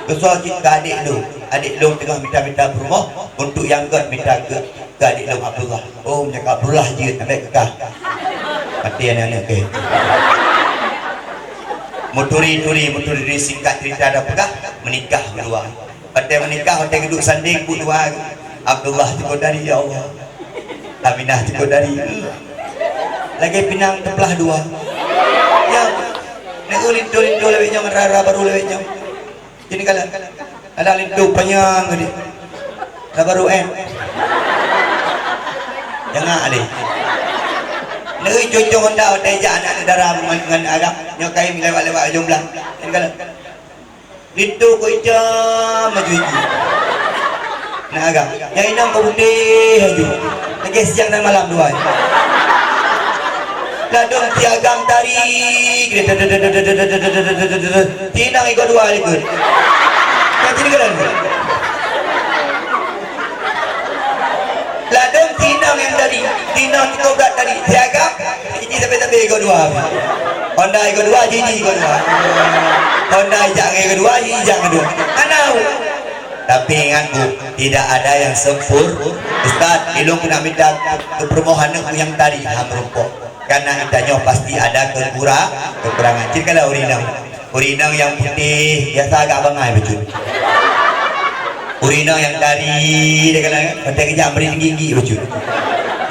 Keusoe cit keu adék lôn. Adék lôn teungoh mita-mita peurumoh, untuk nyang gèt mita keu, keu adék lôn Abdullah. Oh, meunyoe keu Abdullah jeuet, nabèk keu kah. Maté aneuk-aneuk kèe. Meuturi-turi, meuturi-turi, singkat cerita dah peugah, meunikah meudua. Watèe meunikah, watèe geuduek sandéng buet dua, Abdullah teupeu dari, "Ya Allah." Aminah teupeu dari, "Eh." Lagèe pinang teuplah dua. Ya. Neu linto-linto lawét nyoe, rara barô lawét nyoe. Jadi kalau ada linto panyang tadi. Rara barô, eh. Jangan ada. Neu cucung Honda, watèe jak aneuk dara ngon, ngon agam. Nyoe kayém lewat-lewat ujong blang. Jadi kalau Linto keu itam laju jih. Nah, agam. Nyang inong keu putéh laju. Lagèe siang dan malam dua. Ladôm si agam tari. Si inong ikot dua likot. Kan jadi keren. Ladôm si inong nyang tari. Si inong ikot tari. Si agam. Jiji sabe-sabe ikot dua. Honda ikot dua, jiji ikot dua. Honda ijak ngon ikot dua, jiji ijak ngon dua. Hana. Tapi ingat, Bu, tidak ada yang sempur-, Ustaz, ilôn keuneuk minta keu peurumoh aneuk nyang tari, ha, meurumpok. Karena geutanyoe pasti ada keukura-, keukurangan. Cit kalau ureueng inong. Ureueng inong nyang putéh, biasa agak bangai bacut. Ureueng inong nyang tari, dia kata, "Watèe keujak bri tinggi-tinggi bacut."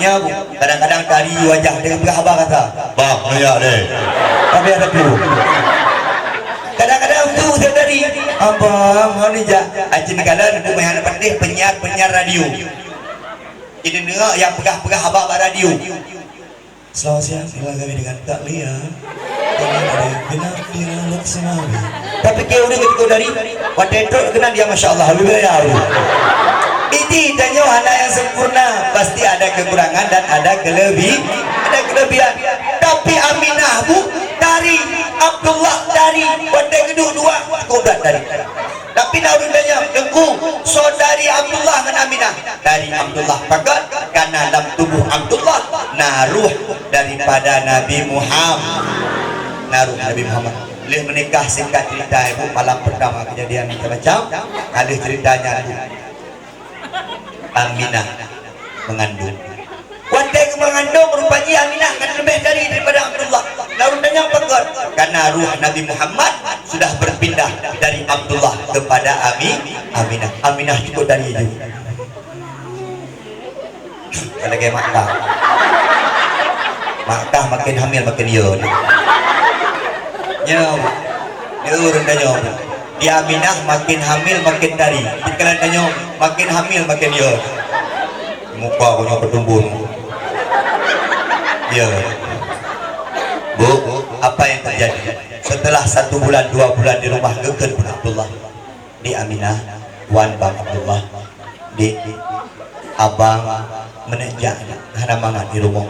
Nyo, Bu, kadang-kadang tari wajah, dia peugah haba kata, "Bang, meuyak deh." Tapi ada tu. Kadang-kadang tu saya tari, "Abang, mau ni jak." Acil kalau Bu meuhana patéh penyiar-penyiar radio. Jadi deungö nyang peugah-peugah haba bak radio. Selamat siang, inilah kami dengan Kak Lia. Kami dari Bina Vira Lhokseumawe. Tapi keu ureueng keudroe tadi, watèe trok keunan dia, Masya Allah, habéh raya, Bu. Jadi, tanyoe hana nyang sempurna, pasti ada kekurangan dan ada kelebi-, ada kelebihan. Tapi Aminah, Bu, tari, Abdullah tari, watèe geuduek dua, cukôp that tari. Tapi na ureueng tanyong, "Teungku, soe dari Abdullah ngon Aminah?" Dari Abdullah pakon, karena lam tubuh Abdullah na ruh daripada Nabi Muhammad. Na ruh Nabi Muhammad. Lheueh meunikah, singkat cerita, Ibu, malam pertama kejadian macam-macam. Ada ceritanya, Bu. Aminah mengandung. Watèe geumeungandong, rupa jih Aminah kan leubeh dari daripada Abdullah. Lalu tanyong pakon? Karena ruh Nabi Muhammad sudah berpindah dari Abdullah kepada Ami-, Aminah. Aminah cukôp dari jih. Lagèe Makkah. Makkah makin hamil makin yo. Nyo, nyo ureueng tanyong. Di Aminah makin hamil makin tari. Di kalian tanyong, makin hamil makin yo. Muka kau nyoe peutumbun. Ya. Bu, apa yang terjadi? Setelah satu bulan, dua bulan di rumah, geukheun pun Abdullah. Di Aminah, wan Bang Abdullah. Di abang meuneuk jak hana mangat di rumoh.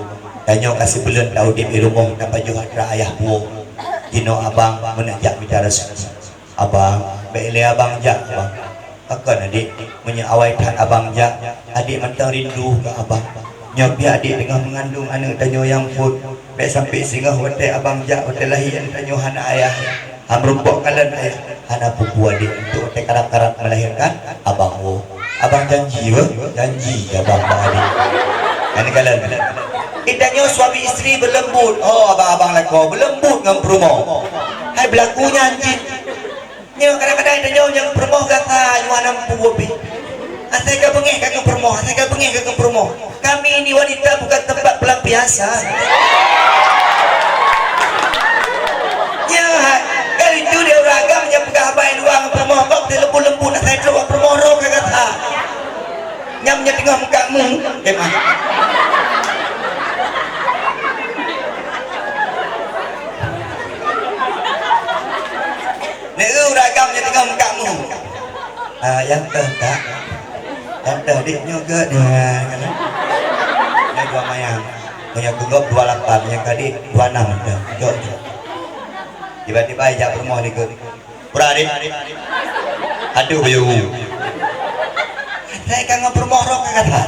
Tanyoe ka sibuleuen taudép di rumoh, tapajoh atra ayah buoh. Jinoe abang meuneuk jak mita raseuki. Abang, bèk lé abang jak, Abang. Pakon, Adik? Meunyoe awai that abang jak, Adik mantong rindu keu abang. Nyoe pih Adik teungoh meungandong aneuk tanyoe nyang phôn. Bèk sampai singoh watèe abang jak, watèe lahé aneuk tanyoe hana ayah. Ha, meurumpok kalon ayah. Hana peue-peue, Adik, untuk watèe karat-karat melahirkan, abang woe. Abang janji, weh? Janji, abang bak Adik. Nyan kalon. Geutanyoe suami istri beuleumbot. Oh, abang-abang lakoe beuleumbot ngon peurumoh. Hai, beulaku nyan cit. Nyoe kadang-kadang tanyoe nyang peurumoh gata nyoe hana mampu pih. Asai ka beungèh ka keu peurumoh, asai ka beungèh ka keu peurumoh. Kami ini wanita bukan tempat pelampiasan. Nyoe hai, kan itu dia ureueng agam nyang peugah haba luwa ngon peurumoh, kok dileumbut-leumbut asai trok bak peurumoh roh ka gata. Nyam nyan teungoh meukat mu, eh, mah. Neu ragam nyang teungoh meukat mu. Ah, nyang teuh, Kak. Nyang teuh, Dik, nyoe gèt, nyoe, kan? Nyoe dua mayang. Meunyoe keu gob dua lapan, nyang ka, Dik, dua enam, dah. Jok, jok. Tiba-tiba ijak peurumoh likot. Pura deh. Aduh, bayu. Saya kan ngon peurumoh roh ka kata.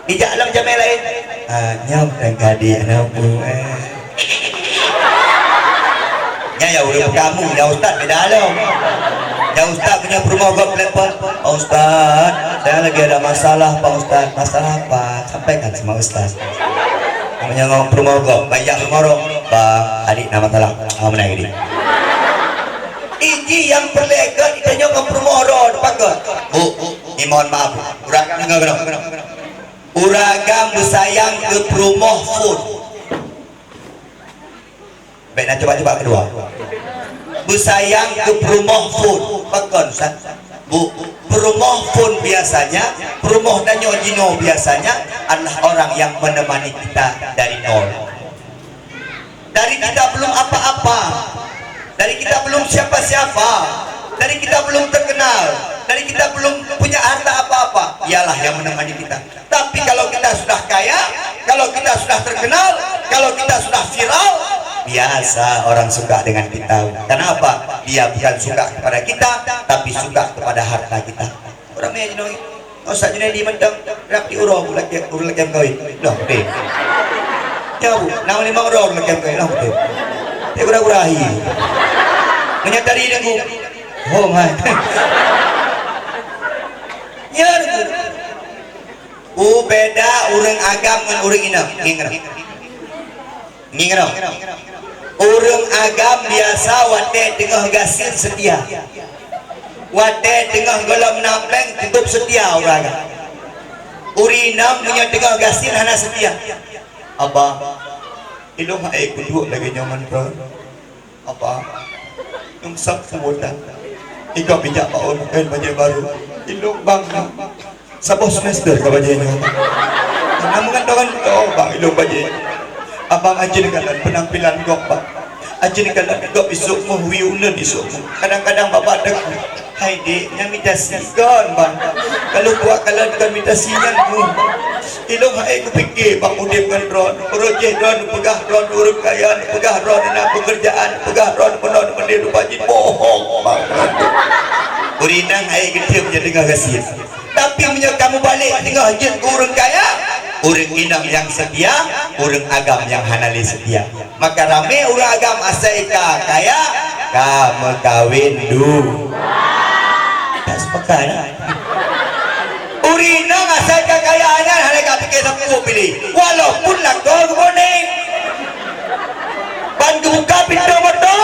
Ijak lom jamé laén. Ah, nyoe tangka di aneuk bu, eh. Nyan ya ureueng kamoe, ya ustaz beda lom. Ya ustaz punya peurumoh gob telepon. Pak Ustaz, saya lagi ada masalah, Pak Ustaz. Masalah apa? Sampaikan sama ustaz. Meunyoe ngon peurumoh gob, bak jak peurumoh roh, "Bang, adik na masalah." "Oh, meunan, adik." Iji nyang peureulèe gèt, ita nyoe ngon peurumoh roh, pakon? Bu, ni mohon maaf, Bu. Ureueng agam deungö keunoe. Ureueng agam beusayang keu peurumoh phôn. Bèk na coba-coba keudua. Beusayang keu peurumoh phôn. Pakon, Ustaz? Bu, peurumoh phôn biasanya, peurumoh tanyoe jinoe biasanya adalah orang yang menemani kita dari nol. Dari kita belum apa-apa, dari kita belum siapa-siapa, dari kita belum terkenal, dari kita belum punya harta apa-apa, ialah yang menemani kita. Tapi kalau kita sudah kaya, kalau kita sudah terkenal, kalau kita sudah viral, biasa orang suka dengan kita. Kenapa? Dia bukan suka kepada kita, tapi suka kepada harta kita. Ureueng mè jinoe, oh, Ustaz Junaidi mantong, rap di uroe ureueng lakèe, ureueng lakèe kawin. Loh, beutôi. Ya, Bu, na limong uroe ureueng lakèe kawin, loh, beutôi. Teuh gura-gura hi. Meunyo tadi deungon. Oh, hai. Ya, deungon. Oh, beda ureueng agam ngon ureueng inong. Ngieng rot. Ngieng rot. Ureueng agam biasa watèe teungoh gasien seutia. Watèe teungoh gohlom na pèng, teutap seutia ureueng agam. Ureueng inong meunyoe teungoh gasien hana seutia. "Abang, ilôn han ék keuduek lagèe nyoe ngon droe." "Abang, nyoe sapeue tan. Ikôt bijak bak ulôn kawin bajèe barô. Ilôn bang nyoe. Saboh semester ka bajèe nyoe. Namun kan tangan tôh bang ilôn bajèe. Abang, aja neukalon peunampilan gob, bang. Aja neukalon gob isôk meuh, wie uneun isôk meuh. Kadang-kadang babah teuk." "Hai dek, nyan mita si kon, bang. Kalau buat kalon kon mita si nyan, bang. Ilôn han ék kupike bak udép ngon droe. Uroe jéh droe neupeugah droe ureueng kaya, neupeugah droe na peukeurjaan, neupeugah droe meunoe meunan, rupa jih bohong, bang." Ureueng inong han ék geutem jeuet teungoh gasien. Tapi meunyoe kamoe balek teungoh jeuet keu ureueng kaya, ureueng inong nyang seutia, ureueng agam nyang hana lé seutia. Maka ramé ureueng agam asai ka kaya, ka meukawen du-, tak sepakat, nah. Ureueng inong asai ka kaya nyan hana ka pike sapeue piléh, walaupun lakoe geubonéng. Ban geubuka pintoe moto.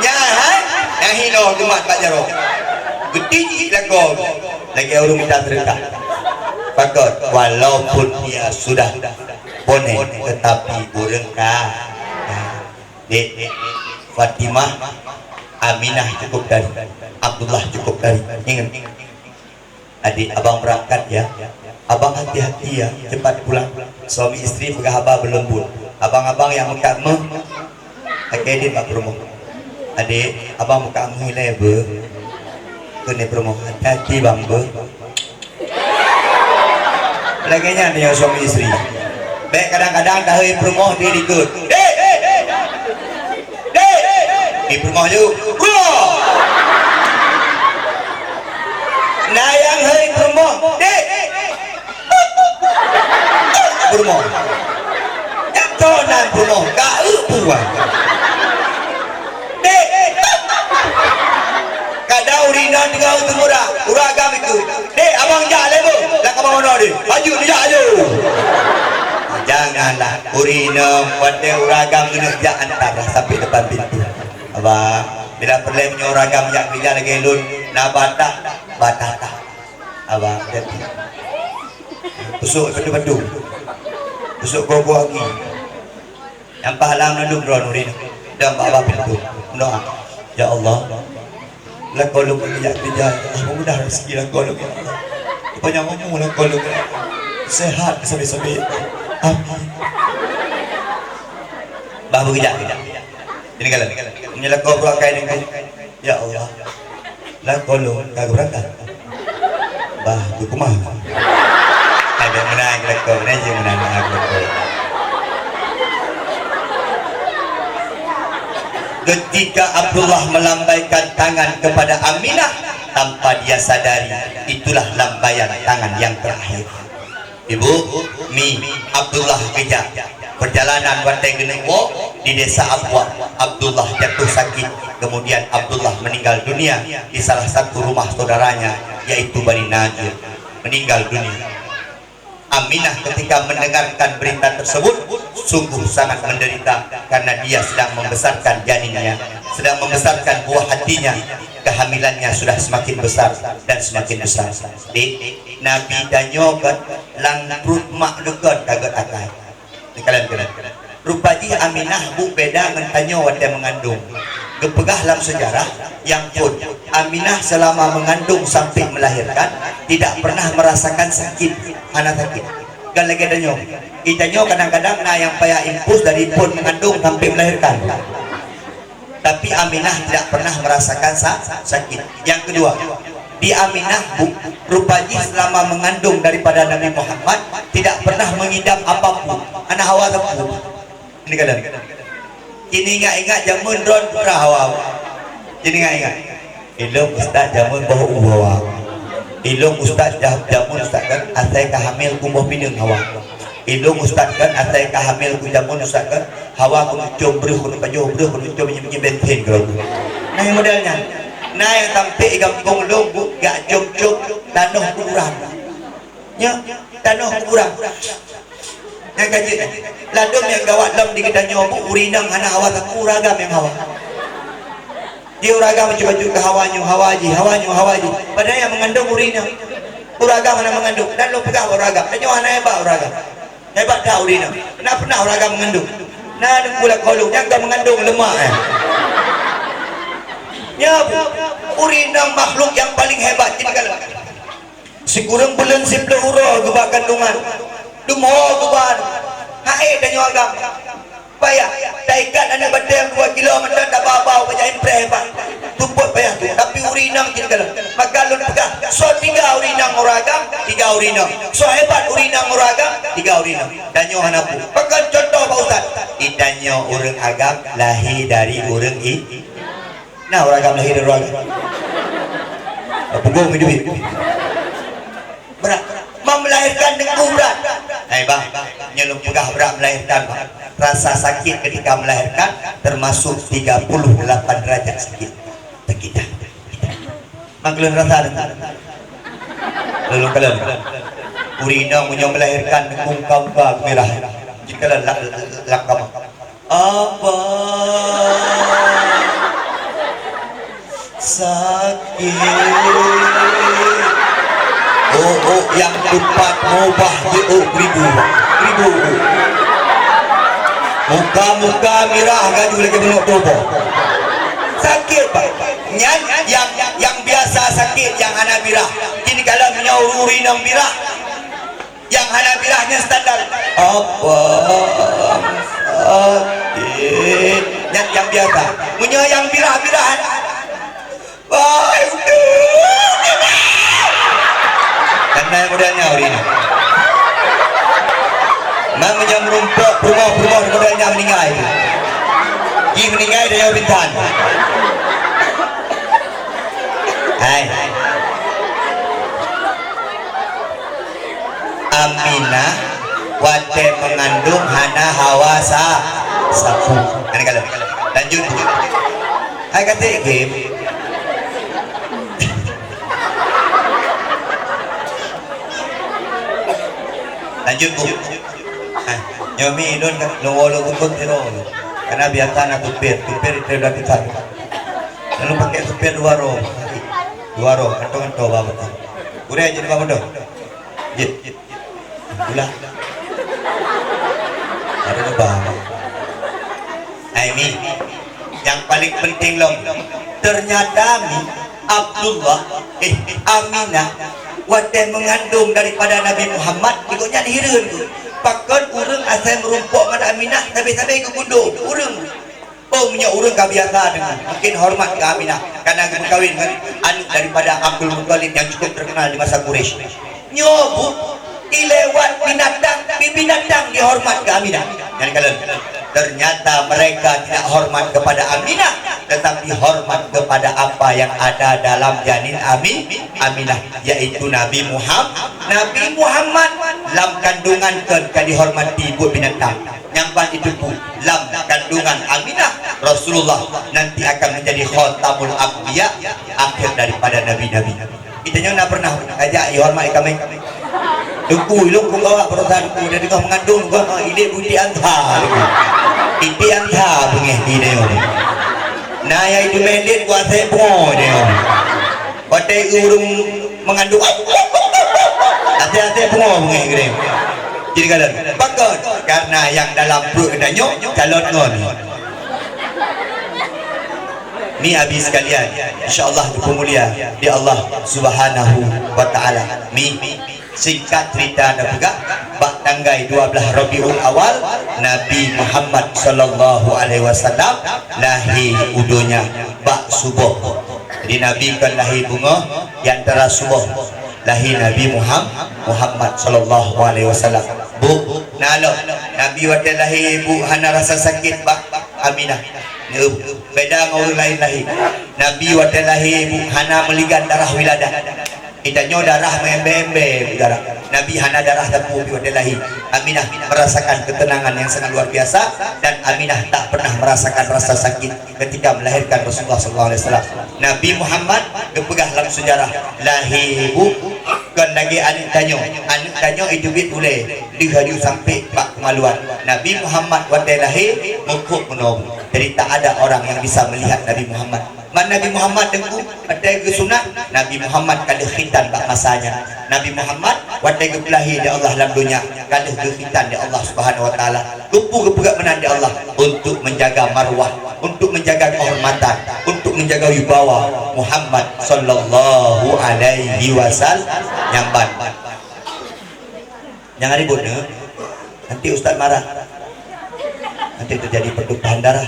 Nyan hai, nyang hinoe geumat bak jaroe. Geutinjik lakoe lagèe ureueng mita seudeukah. Pakon, walaupun dia sudah bonéng, tetapi ureueng ka-, ka. Dek, Fatimah, Aminah cukup dari, Abdullah cukup dari. Ingat. Adik, abang berangkat ya. Abang hati-hati ya, cepat pulang. Suami istri peugah haba beuleumbut. Abang-abang nyang meukat meuh, akhé dit bak peurumoh. Adik, abang meukat meuh ilèe beuh. Keuneuk peurumoh, hati-hati bang beuh. Lagèe nyan nyoe suami istri. Bèk kadang-kadang tahôi peurumoh di likot. Dek! Dek! Di peurumoh ju. Bro! Na nyang hôi peurumoh, "Dek!" Peurumoh. Nyang tho nan peurumoh, ka eu puan. "Dek!" Kadang ureueng inong teungoh teumura, ureueng agam itu. "Dek, abang jak lé beuh, lam kama manoe deh. Aju, jak aju." Janganlah ureueng inong watèe ureueng agam keuneuk jak antar sampai depan pintu. Abang, bila peureulèe meunyoe ureueng agam jak keurija lagèe lôn, na batah, batata. Abang, jadi. Pusok batu-batu. Pusok gogoh aki. Nyang pahala meunandum droe nuri. Dan bak-bak pintu. Doa. Ya Allah. Lakoe lôn meunyo jak keurija, ya Allah, mudah rezeki lakoe lôn, ya Allah. Panjang umu lakoe lôn, ya Allah. Sehat sabe-sabe. Amin. Bah beujak. Jadi kalau meunyo lakoe beuakai nengku, ya Allah, lakoe lôn ka geubeurangkat. Bah, geupeumah. Ada meunan lakoe, meunan je meunan lakoe. Ketika Abdullah melambaikan tangan kepada Aminah, tanpa dia sadari, itulah lambaian tangan yang terakhir. Ibu, mi, Abdullah geujak. Perjalanan watèe geuneuk woe di desa Abwah, Abdullah jatuh sakit. Kemudian Abdullah meninggal dunia di salah satu rumah saudaranya, yaitu Bani Najir. Meninggal dunia. Aminah ketika mendengarkan berita tersebut, sungguh sangat menderita karena dia sedang membesarkan janinnya, sedang membesarkan buah hatinya. Kehamilannya sudah semakin besar dan semakin besar. Dek, Nabi tanyoe kan, lam pruet mak deukon ka gèt akai. Neukalon, neukalon. Rupa jih Aminah bu beda ngon tanyoe watèe meungandong. Geupeugah lam seujarah nyang phôn, Aminah seulama meungandong sampai melahirkan tidak pernah merasakan sakit, hana sakit. Kon lagèe tanyoe. Di tanyoe kadang-kadang na nyang payah infus dari phôn meungandong sampai melahirkan. Tapi Aminah tidak pernah merasakan sa-, sakit. Yang kedua, di Aminah bu, rupa jih selama mengandung daripada Nabi Muhammad tidak pernah mengidam apapun. Hana hawa sapeue. Ini kadang. Kini ingat-ingat jameun droen putra hawa. Kini ingat-ingat. Ilôn ustaz jameun boh u hawa. Ilôn ustaz jah-, jameun ustaz kan asai ka hamil ku boh pineung hawa. Ilôn ustaz kan asai ka hamil ku jameun ustaz kan, hawa keuneuk com breuh keuneuk pajoh breuh keuneuk com nyan, nyan bensin keu lagu. Nah, nyang model nyan. Nah, nyang sampai gampông lôn bu-, gak com-com tanoh kuburan. Nyoe tanoh kuburan. Nyang ka jeuet. Ladôm nyang gawat lom di geutanyoe bu, ureueng inong hana hawa sapeue, ureueng agam nyang hawa. Di ureueng agam bacut-bacut keu hawa nyoe, hawa jih, hawa nyoe, hawa jih. Padahai nyang meungandong ureueng inong. Ureueng agam hana meungandong. Dan lôn peugah bak ureueng agam, tanyoe hana hebat ureueng agam. Hebat that ureueng inong. Na pernah ureueng agam meungandong? Na, deungku lakoe lôn, nyang ka meungandong leumah, eh. Nyoe bu, ureueng inong makhluk nyang paling hebat. Jadi kalau sikureueng buleuen siplôh uroe geuba kandungan, dum ho geuba, hai tanyoe agam. Payah, taikat aneuk batèe dua kilo mantong tabau-bau bak jak impreh bak. Tupot payah tu, tapi ureueng inong cit kalon. Maka lôn peugah, soe tiga ureueng inong ureueng agam, tiga ureueng inong. Soe hebat ureueng inong ureueng agam, tiga ureueng inong. Tanyoe hana peue. Pakon contoh Pak Ustaz? Di tanyoe ureueng agam lahé dari ureueng i-, nah, ureueng agam lahé dari ureueng agam. Pugong hidup. Brat. Memelahirkan teungku brat. Hai bah, nyoe lôn peugah brat melahirkan bah. Rasa sakit ketika melahirkan termasuk tiga puluh delapan derajat sakit. Sakit dah. Mang keuleuen rasa dah. Lôn kalon. Ureueng inong meunyoe melahirkan teungku muka-muka geumirah. Jikalau la-, la-, lam kama. Apa? Sakit. Oh, oh, nyang teumpat mubah di oh ribu. Ribu. Muka-muka mirah gaju lagèe bunoe tuboh. Sakit, Pak. Nyan nyang, nyang biasa sakit, nyang hana mirah. Kini kalau meunyoe ureueng inong mirah, nyang hana mirah nyan standar. Apa sakit? Nyan nyang biasa. Meunyoe nyang mirah-mirah, wahai udeueng. Karena muda nyawa ini. Nah, meunyoe meurumpok peurumoh-peurumoh muda nyawa meninggai. Jih meninggai dari bintang. Hai. Aminah watèe meungandong hana hawa sa-, sapeue. Hana kalon. Lanjut. Hai, ka trép game. Lanjut, Bu. Hai, nyoe mi lôn ka, lôn woe lôn ukeue sidroe. Karena biasa na supir, supir itu udah kita. Lalu pakai supir dua roh. Dua roh, kantô-kantô bak moto. Gurèe jeuet bak moto. Jeuet. Ulah. Ada leubah. Hai, mi. Nyang paling penting lom. Ternyata, mi, Abdullah, eh, Aminah, watèe meungandong daripada Nabi Muhammad, gobnyan hireuen tu. Pakon ureueng asai meurumpok ngon Aminah, sabe-sabe geugundong ureueng. Oh, meunyoe ureueng ka biasa deungon, mungkin hormat keu Aminah, karena geumeukawen ngon aneuk daripada Abdul Muthalib nyang cukup terkenal di masa Quraisy. Nyoe, Bu, ilewat binatang, bi-, binatang dihormat keu Aminah. Nyan kalon. Ternyata mereka tidak hormat kepada Aminah, tetapi hormat kepada apa yang ada dalam janin Ami-, Aminah, yaitu Nabi Muham-, Nabi Muhammad. Lam kandungan kon ka dihormati buet binatang. Nyang ban itu pun lam kandungan Aminah, Rasulullah nanti akan menjadi khatamul anbiya, akhir daripada nabi-nabi. Geutanyoe na pernah ajak ihormat ikameng? Teungku, ilong ku kawak baroesa teungku, dan teungoh meungandung, teungku, ha, ilek beuti ansa, teungku. Iti ansa beungeh di nyoe. Na nyang itu melet kuasai pungo nyoe. Watèe ureueng meungandung, asai-asai pungo beungeh geude. Jadi kalon, pakon? Karena yang dalam perut geutanyoe calon ngon. Mi abi sekalian, insya Allah geupeumulia di Allah Subhanahu wa Taala. Mi, singkat cerita na peugah, bak tanggai dua belas Rabiul Awal, Nabi Muhammad sallallahu alaihi wasallam lahé u donya bak suboh. Jadi Nabi kon lahé beungoh, di antara suboh lahé Nabi Muham-, Muhammad sallallahu alaihi wasallam. Bu, na lom, Nabi watèe lahé, Bu, hana rasa sakit bak Aminah. Neu, beda ngon ureueng laén lahé. Nabi watèe lahé, Bu, hana meuligan darah wiladah. Geutanyoe darah meuembe-embe, Bu, darah. Nabi hana darah sapeue watèe lahé. Aminah merasakan ketenangan yang sangat luar biasa, dan Aminah tak pernah merasakan rasa sakit ketika melahirkan Rasulullah sallallahu alaihi wasallam. Nabi Muhammad geupeugah lam sejarah, lahé, Bu, kon lagèe aneuk tanyoe. Aneuk tanyoe iteubiet ulèe, deuh laju sampai bak kemaluan. Nabi Muhammad watèe lahé, meukhok meunoe. Jadi, tak ada orang yang bisa melihat Nabi Muhammad. Man Nabi Muhammad teungku, watèe geusunat, Nabi Muhammad ka lheueh khitan bak masa nyan. Nabi Muhammad watèe geupeulahé di Allah lam donya, ka lheueh geukhitan di Allah Subhanahu wa Taala. Keupeue geupeugah meunan di Allah? Untuk menjaga marwah, untuk menjaga kehormatan, untuk menjaga wibawa Muhammad sallallahu alaihi wasallam. Nyang ban. Jangan ribut, ya. Nanti ustaz marah. Nanti terjadi pertumpahan darah.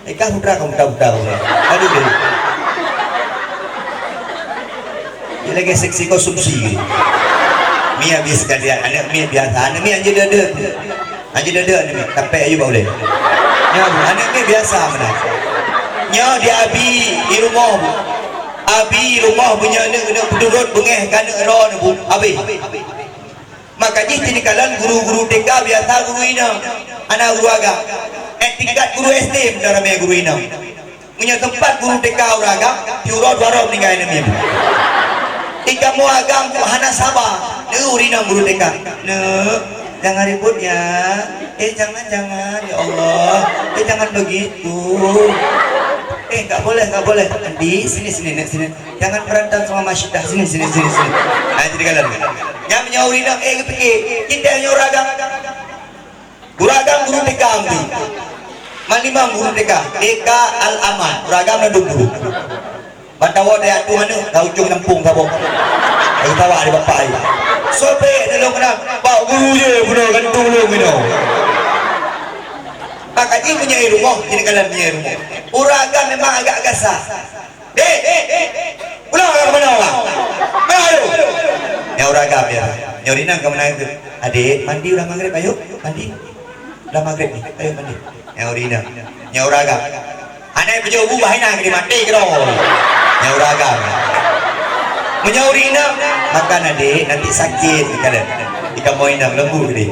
Eh, kah putra kau, putra, putra kau. Aduh, deh. Dia lagi seksi konsumsi. Mi habis sekalian. Aneuk mi biasa. Aneuk mi anjing dada. Anjing dada aneuk mi. Sampai ayu bak ulèe. Nyoe, aneuk mi biasa meunan. Nyoe di abi di rumoh, Bu. Abi rumoh punya aneuk, aneuk peuturot beungeh ka aneuk droe, Bu. Habis. Maka jih tinikalon guru-guru T K biasa guru inong, hana guru agam. Eh, tingkat guru S D meunan ramè guru inong. Meunyoe teumpat guru T K ureueng agam, siuroe dua droe meuninggai namiet. Di kamoe agam hana saba, neu ureueng inong guru T K. Neuk, jangan ribut ya. Eh, jangan, jangan, ya Allah. Eh, jangan begitu. Eh, nggak boleh, nggak boleh. Andi, sini, sini, Nek, sini. Jangan berantem sama Masyidah. Sini, sini, sini, sini. Nah, jadi kalian. Nyang meunyoe ureueng inong, eh, geupiké. Cinta nyoe ureueng agam. Guru agam guru T K ambi. Malimam guru T K. T K Al-Aman. Guru agam na dum guru. Ban tawoe di atu aneuk, ka ujong gampông saboh. Ai tawa di bapak ai. Sobek dalam kena, bak guru je guna gantung lu guna. Maka jih meunyoe rumoh, jih kalian meunyoe rumoh. Ureueng agam memang agak gasa. Dek, dek, dek. Pulang ka keunoe lah. Mana ayo? Nyoe ureueng agam ya. Nyoe ureueng inong ka meunan keu. Adek, mandi udah maghrib, ayo. Mandi. Udah maghrib ni. Ayo mandi. Nyoe ureueng inong. Nyoe ureueng agam. Aneuk beujeuet bu bah inan keu mati keudroe. Nyoe ureueng agam. Meunyoe ureueng inong, makan adek, nanti sakit kalian. Di kamoe inong lembut deh.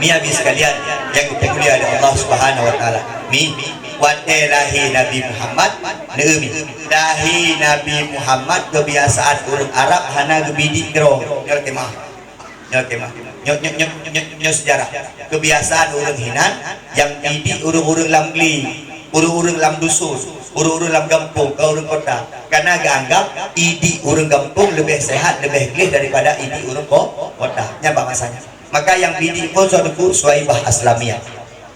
Mi abi sekalian nyang dimulia lé Allah Subhanahu wa Taala. Mi, watèe lahé Nabi Muhammad, neu mi. Lahé Nabi Muhammad, keubiasaan ureueng Arab hana geubidik droe. Nyoe kemah. Nyoe kemah. Nyoe, nyoe, nyoe, nyoe, nyoe sejarah. Keubiasaan ureueng hinan nyang bidik ureueng-ureueng lam glé, ureueng-ureueng lam dusun, ureueng-ureueng lam gampông, kon ureueng kota. Karena geuanggap idik ureueng gampông leubeh sehat, leubeh gleh daripada idik ureueng ko-, kota. Nyan bak masa nyan. Maka nyang bidik phôn soe teungku, Suwaibah Aslamiyah.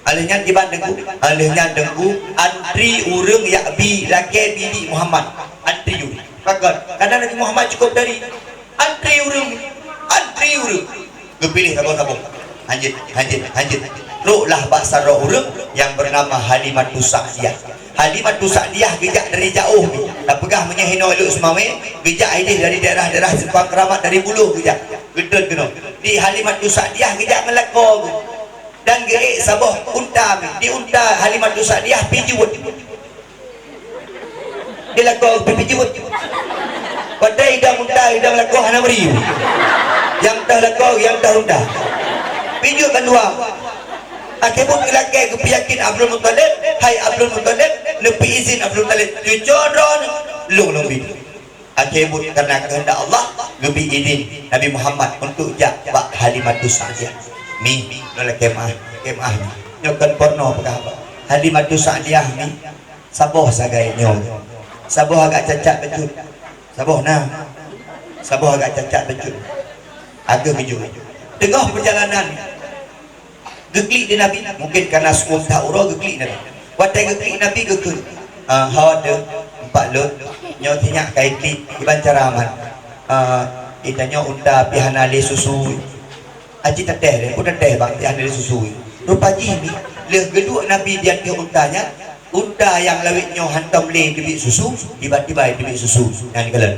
Alheuh nyan kiban teungku, alheuh nyan teungku, antri ureueng jak bi lakèe bidik Muhammad. Antri ureueng. Pakon? Karena Nabi Muhammad cukup dari antri ureueng, antri ureueng. Geupiléh saboh-saboh. Hanjeuet, hanjeuet, hanjeuet. Troklah bak sidroe ureueng nyang bernama Halimatus Sa'diyah. Halimatus Sa'diyah geujak dari jaoh, tapeugah meunyoe hinoe Lhokseumawe, geujak idéh dari daerah-daerah Simpang Keramat, dari Buloh geujak, geutreun keunoe. Di Halimatus Sa'diyah geujak ngon lakoe, dan geuék saboh unta, di unta Halimatus Sa'diyah pih jeuet. Di lakoe pih jeuet. Padahai idang unta, idang lakoe hana bri. Nyang tah lakoe, nyang tah unta. Pih jeuet bandua. Akhé buet geulakée geupeuyakin Abdul Muthalib, "Hai Abdul Muthalib," neupeuizin Abdul Muthalib, "Cucoe droeneuh, lôn lôn bi." Akhé buet kareuna keuheundak Allah, geubi idin Nabi Muhammad untuk jak bak Halimatus Sa'diyah. "Mi, nyoe lakée meu'ah, lakée meu'ah mi. Nyoe kon porno peugah haba. Halimatus Sa'diyah mi, saboh sagai nyoe. Saboh agak cacat bacut. Saboh na. Saboh agak cacat bacut." Ageuh geujok. Teungoh peujalanan, geuklik di Nabi, mungkin kareuna su'um that uroe geuklik Nabi. Watée geuklik Nabi geukheun, "Ah, ho teuh, empat lôn, nyoe sinyak ka iklik, kiban cara man. Ah, geutanyoe unta pih hana lé susu." Aci tatéh lé, peue tatéh bang, pih hana lé susu. Rupa jih mi, lheueh geuduek Nabi di ateueh unta nyan, unta nyang lawét nyoe hántom lé teubiet susu, tiba-tiba teubiet susu. Nyan kalon.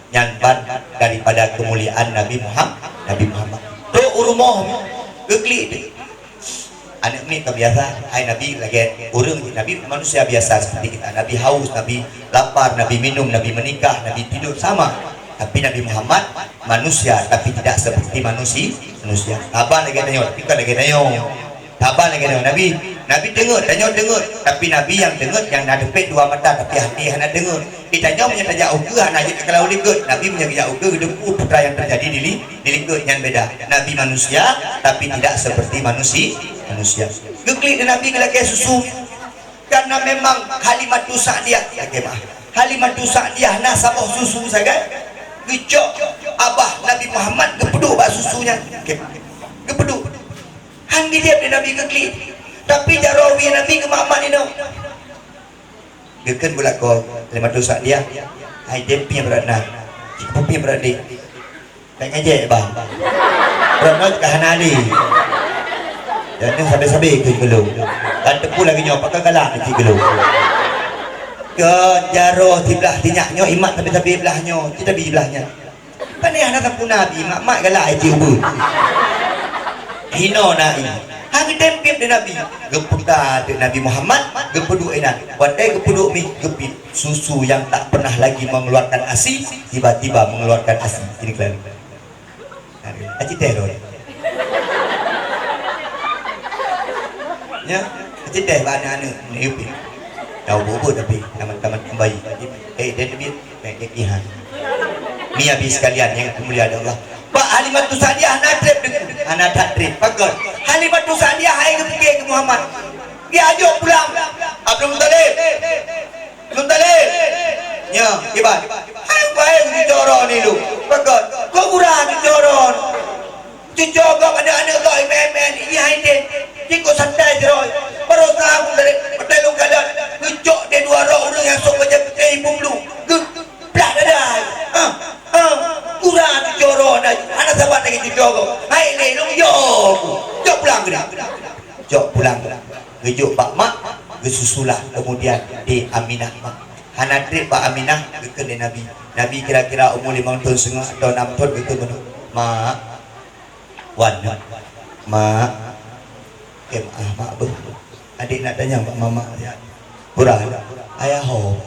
Nyan ban daripada keumuliaan Nabi Muham-, Nabi Muhammad. Trok u rumoh, geuklik. Aneuk miet ka biasa, hai Nabi lagée ureuëng, Nabi manusia biasa seperti kita. Nabi haus, Nabi lapar, Nabi minum, Nabi menikah, Nabi tidur, sama. Tapi Nabi Muhammad manusia, tapi tidak seperti manusi-, manusia. Saban lagée tanyoe, tapi kon lagée tanyoe. Saban lagée nyoe, Nabi, Nabi teungeut, tanyoe teungeut, tapi Nabi nyang teungeut nyang na teupet dua mata, tapi hati hana teungeut. Di tanyoe meunyoe tajak ukeue hana jeuet teukeulawa likot, Nabi meunyoe geujak ukeue geuteupeue peue nyang teujadi di li-, di likot, nyan beda. Nabi manusia, tapi tidak seperti manusi-, manusia. Geuklik di Nabi geulakée susu. Karena memang Halimatus Sa'diyah, lakée meu'ah. Halimatus Sa'diyah na saboh susu sagai. Geucok abah Nabi Muhammad geupeuduek bak susu nyan. Lakée meu'ah. Geupeuduek. Han geujép lé Nabi geuklik. Tapi jaroe wie Nabi geumat-mat inoe. Geukheun bak lakoe Halimatus Sa'diyah, "Hai tem pih brat na, cit pih brat dek. Bèk ngejek bah. Brat na ka hana lé. Dan nyoe sabe-sabe keu geulong. Kan teupeu lagée nyoe, pakon galak keu geulong." Keu jaroe siblah sinyak nyoe, imat sabe-sabe blah nyoe, cit tabi blah nyan. Pane hana sapeue Nabi, mak-mak galak ai cit ubeut. Hinoe na i. Han geutém piep lé Nabi. Geuputa teuk Nabi Muhammad, geupeuduek inan. Watée geupeuduek mi, geupiep. Susu yang tak pernah lagi mengeluarkan asi, tiba-tiba mengeluarkan asi. Ini kalian. Aci teh lôn. Nya, aci teh bak aneuk-aneuk, aneuk yupi. Tahu bubur tapi tamat-tamat kembali. Eh, dia lebih baik dia kihan. Ni habis sekalian yang kemuliaan Allah. Pak Halimatus Sa'diyah hana trép deungon. Hana that trép. Pakon. Halimatus Sa'diyah hai geupike keu Muhammad. Dia ajok pulang. Abdul Muttalib. Muttalib. Nya, kiban. Hai bae cucoe ni lu. Pakon. Kok murah cucoe. Cucoe gob aneuk-aneuk gob imen-imen, ini hai tem. Jikuk santai sidroe. Baroesa Muttalib, Muttalib lôn kalon. Geucok di dua droe ureuëng nyang sok bajée putéh ibu blu. Geuplah dada. Ha, ha. Murah cucoe na. Hana saban lagée cucoe gob. Hai lé lôn yo. Cok pulang keunan. Cok pulang. Geujok bak mak, geususulah kemudian di Aminah mak. Hana trép bak Aminah, geukheun lé Nabi. Nabi kira-kira umu limong thon seungoh atau nam thon, geukheun meunoe, "Mak, wan, mak, kém ah mak beuh." Adék nak tanyong bak mamak siat. Pura, ayah ho.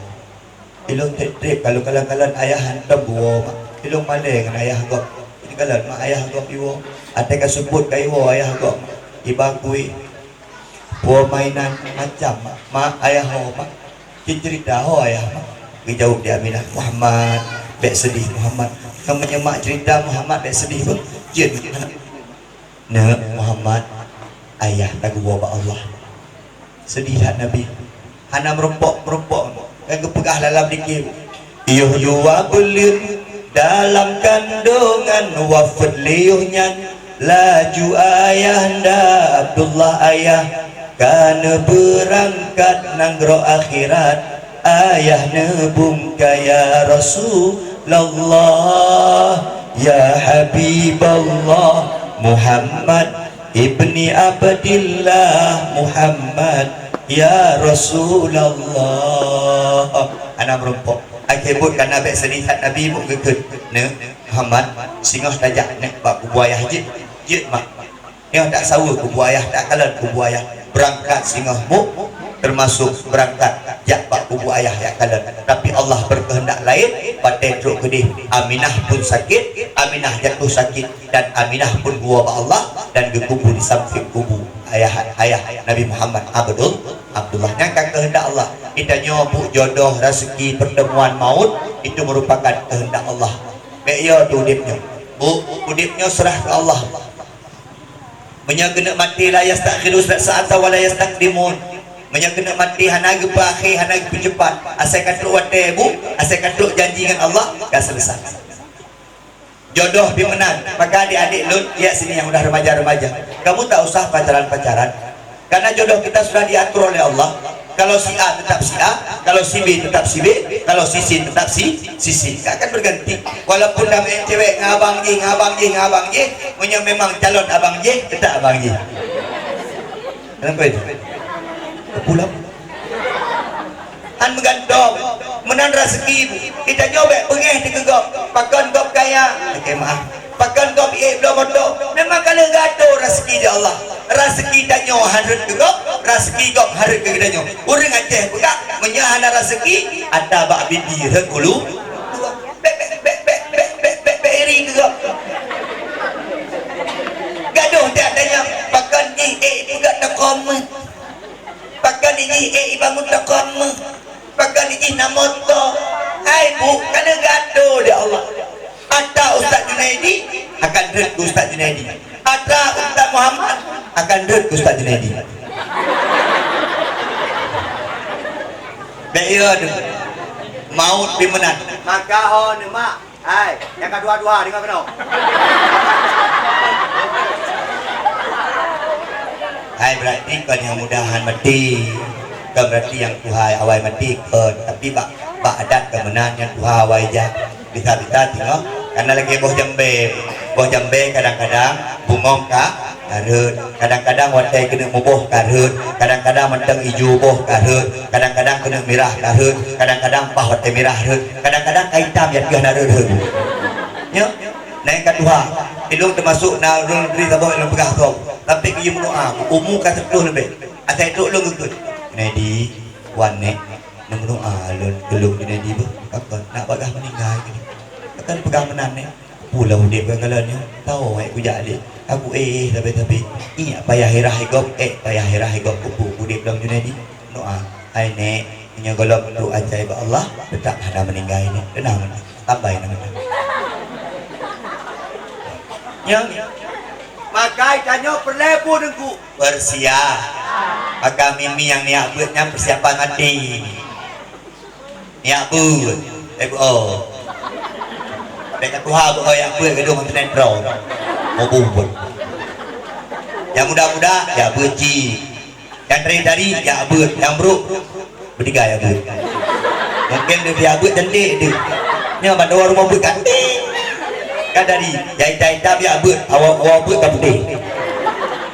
Ilôn trép-trép, kalau kalon-kalon ayah hantom buwoe mak. Ilôn malée ngon ayah gob. Ini kalon mak ayah gob iwoe. Até ka seupôt ka iwoe ayah gob mak. Iba kueh. Puwoe mainan macam mak. Mak, ayah ho mak. Cit cerita ho ayah mak. Geujaweueb di Aminah, "Muhammad, bék seudeh Muhammad. Kamoe nyoe mak cerita Muhammad bék seudeh beuh." Jeuet. Neuk Muhammad, ayah tageuwoe bak Allah. Seudeh that Nabi. Hana meurumpok-meurumpok. Kan geupeugah lam dikir, "Yoh dua buleuen dalam kandongan, wafeuet lé yoh nyan, laju ayahanda Abdullah ayah ka neubeurangkat nanggroe akhirat." Ayah neubungka, "Ya Rasulullah, ya Habiballah, Muhammad ibni Abdillah, Muhammad Ya Rasulullah. Hana meurumpok. Akhé buet kana bék seudeh that Nabi meugeukheun. Neu, Muhammad, singoh tajak neu bak kubu ayah jeuet. Jeuet, mak. Nyoe tasaweue kubu ayah, takalon kubu ayah. Beurangkat singoh bu, teumasok beurangkat jak bak kubu ayah jak kalon. Tapi Allah beukeuheundak laén, watée trok keudeh, Aminah pun sakét, Aminah jatuh sakét, dan Aminah pun geuwoe bak Allah dan geukubur di sampéng kubu ayah, ayah Nabi Muhammad Abdul, Abdullah. Nyan ka keuheundak Allah. Geutanyoe bu, jodoh, raseuki, peurteumuan, maut, itu meurupakan keuheundak Allah. Bék yo teu udeb nyoe. Bu, udeb nyoe seurah keu Allah. Meunyoe keuneuk maté, la yastakhiruna sa'atan wa la yastaqdimun. Meunyoe keuneuk maté, hana geupeuakhé, hana geupeucepat. Asai ka trok watée bu, asai ka trok janji ngon Allah, ka seuleusoe. Jodoh pih meunan, maka adik-adik lôn, lihat sini yang udah remaja-remaja, kamu tak usah pacaran-pacaran. Karena jodoh kita sudah diatur oleh Allah. Kalau si A tetap si A, kalau si B tetap si B, kalau si C tetap si, si C. Nggak akan berganti. Walaupun dah main cewek ngon abang jih, ngon abang jih, ngon abang jih, meunyoe memang calon abang jih, tetap abang jih. Kenapa itu? Pulang. Han meugantung. Meunan raseuki. Geutanyoe bék beungéh dikeue gob. Pakon gob kaya? Lakée meu'ah. Pakon gob ék bloe moto? Memang ka lheueh geuatur raseuki di Allah. Raseuki tanyoe han rhot keu gob, raseuki gob han rhot keu geutanyoe. Ureuëng Aceh peugah, meunyoe hana raseuki, ata bak bibi rhot ulu. Bék, bék, bék iri keu gob. Gadoh that tanyoe, pakon jih ék peugah toko meuh. Pakon jih ék ibangun toko meuh. Pakon jih na moto. Hai bu, ka lheueh geuatur di Allah. Ata Ustaz Junaidi akan rhot keu Ustaz Junaidi. Ata Ustaz Muhammad akan rhot keu Ustaz Junaidi. Bék yo tu. Maut pih meunan. Maka ho neumak. Hai, nyang ka tuha-tuha, deungoe keunoe. Hai, berarti kon nyang muda han maté. Kon berarti nyang tuha awai maté kon. Tapi bak, bak adat kon meunan, nyang tuha awai jak. Bisa-bisa singoh, karena lagée boh jambée. Boh jambée kadang-kadang bungong ka, ka rhot. Kadang-kadang watée keuneuk muboh ka rhot. Kadang-kadang mantong ijo boh ka rhot. Kadang-kadang keuneuk mirah ka rhot. Kadang-kadang paih watée mirah rhot. Kadang-kadang ka itam, ya, piôh na rhot-rhot. Nyoe, na nyang ka tuha. Ilong teumasok na ureuëng negeri saboh ilong peugah soe. Tapi geuyue meudoa, umu ka siplôh leubeh. Asai trok lôn geukheun. Nedi, wan nek. Neumeudoa lôn keu lôn Junaidi beuh, pakon nak bagah meuninggai keunoe. Pakon peugah meunan nyoe? Peue lom udeb ngon kalon nyoe? Tao ék kujak lé. Aku éh sabe-sabe. Inyak payah hirah gob, ék payah hirah gob, peue udeb lom Junaidi. Meudoa, hai nèk, meunyoe gohlom trok asai bak Allah, teutap hana meuninggai nèk. Teunang meunan. Tambai na meunan. Nyoe. Maka tanyoe peureulée peue Teungku? Peusiap. Maka mimi nyang neujak beuet nyan peusiapan maté. Neujak beuet. Eh, beuet. Bék ka tuha beuet jak beuet gadoh ngon sinetron. Mau beuet. Nyang muda-muda jak beuet cit. Nyang tari-tari jak beuet, nyang brok beutiga jak beuet. Mungken deuh jak beuet cantik deuh. Nyoe ban dua rumoh beuet cantik. Ka tari, nyang itam-itam jak beuet, awak woe beuet ka putéh.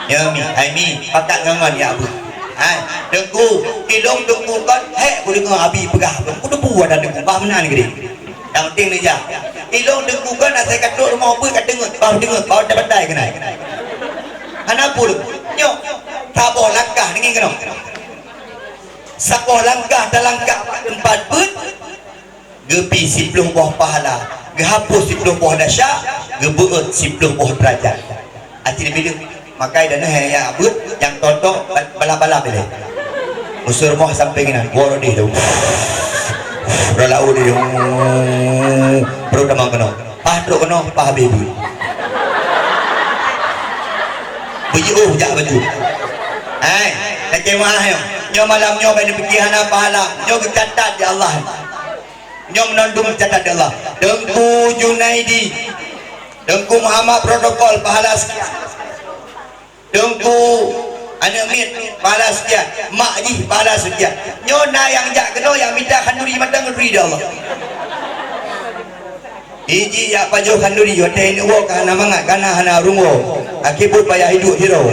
Nyoe mi, hai mi, pakat ngon-ngon jak beuet. Hai, Teungku, ilong Teungku kon, hék kudeungoe Abi peugah, kudebu ada Teungku, bah meunan geude. Nyang penting neujak. Ilong Teungku kon asai ka trok rumoh beuet ka teungeut, bah teungeut, bah teubatai keunan. Hana peue. Nyoe, saboh langkah, deungoe keunoe. Saboh langkah talangkah bak teumpat beuet, geupie siplôh boh pahala, geuhapus siplôh boh dasya, geubeuet siplôh boh deurajat. Aci leubeh deuh, makai dan hai jak beuet nyang toto bala-bala bileh. Usul moh sampai keunan, gua rodeh tu. Udah lau dia. Perut damang kena. Pah trok kena, pah habis beuet. Beujiôh jak baju. Hai, kacamata nyoe. Nyoe malam nyoe bak neupiké hana pahala. Nyoe geucatat di Allah. Nyoe meunandum geucatat di Allah. Teungku Junaidi. Teungku Muhammad protokol pahala sekian. Teungku aneuk miet pahala sekian. Mak jih pahala sekian. Nyoe na nyang jak keunoe nyang mita khanduri mantong geubri di Allah. Iji jak pajoh khanduri, watée neuk woe ka hana mangat, kana hana ureuëng woe. Akhé buet payah iduek sidroe.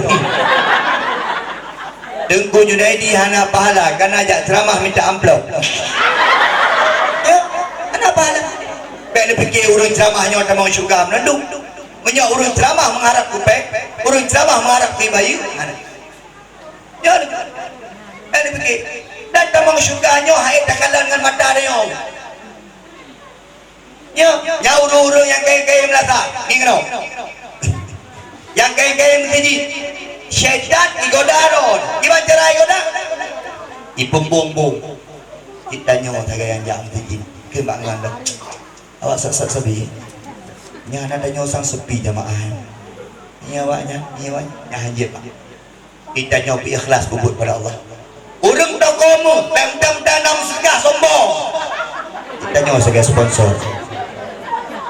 Teungku Junaidi hana pahala, kana jak ceramah minta amplop. Ya, hana pahala. Bèk neupike ureueng ceramah nyoe tamong syeuruga meunandum. Meunyoe ureueng ceramah meuharab kupèe, ureueng ceramah meuharab keu bayeue, hana. Nyoe, bèk neupike. Dan tamong syeuruga nyoe hai takalon ngon mata tanyoe. Nyoe, nyan ureueng-ureueng nyang kayém-kayém meulasa, ngieng keunoe. Nyang kayém-kayém meuseujid, syaitan igoda droe. Kiban cara igoda? Ipeumbong-bong. Geutanyoe sagai nyang jak meuseujid, keu bak ngon lom. Awak sat-sat sabe. Nyan na tanyoe sang sepi jamaah. Nyan awak nyan, nyan awak nyan, nyan hanjeuet, Pak. Geutanyoe beu ikhlas peubuet bak Allah. Ureueng toko mu, tem-tem tanam seugah sombong. Geutanyoe sagai sponsor.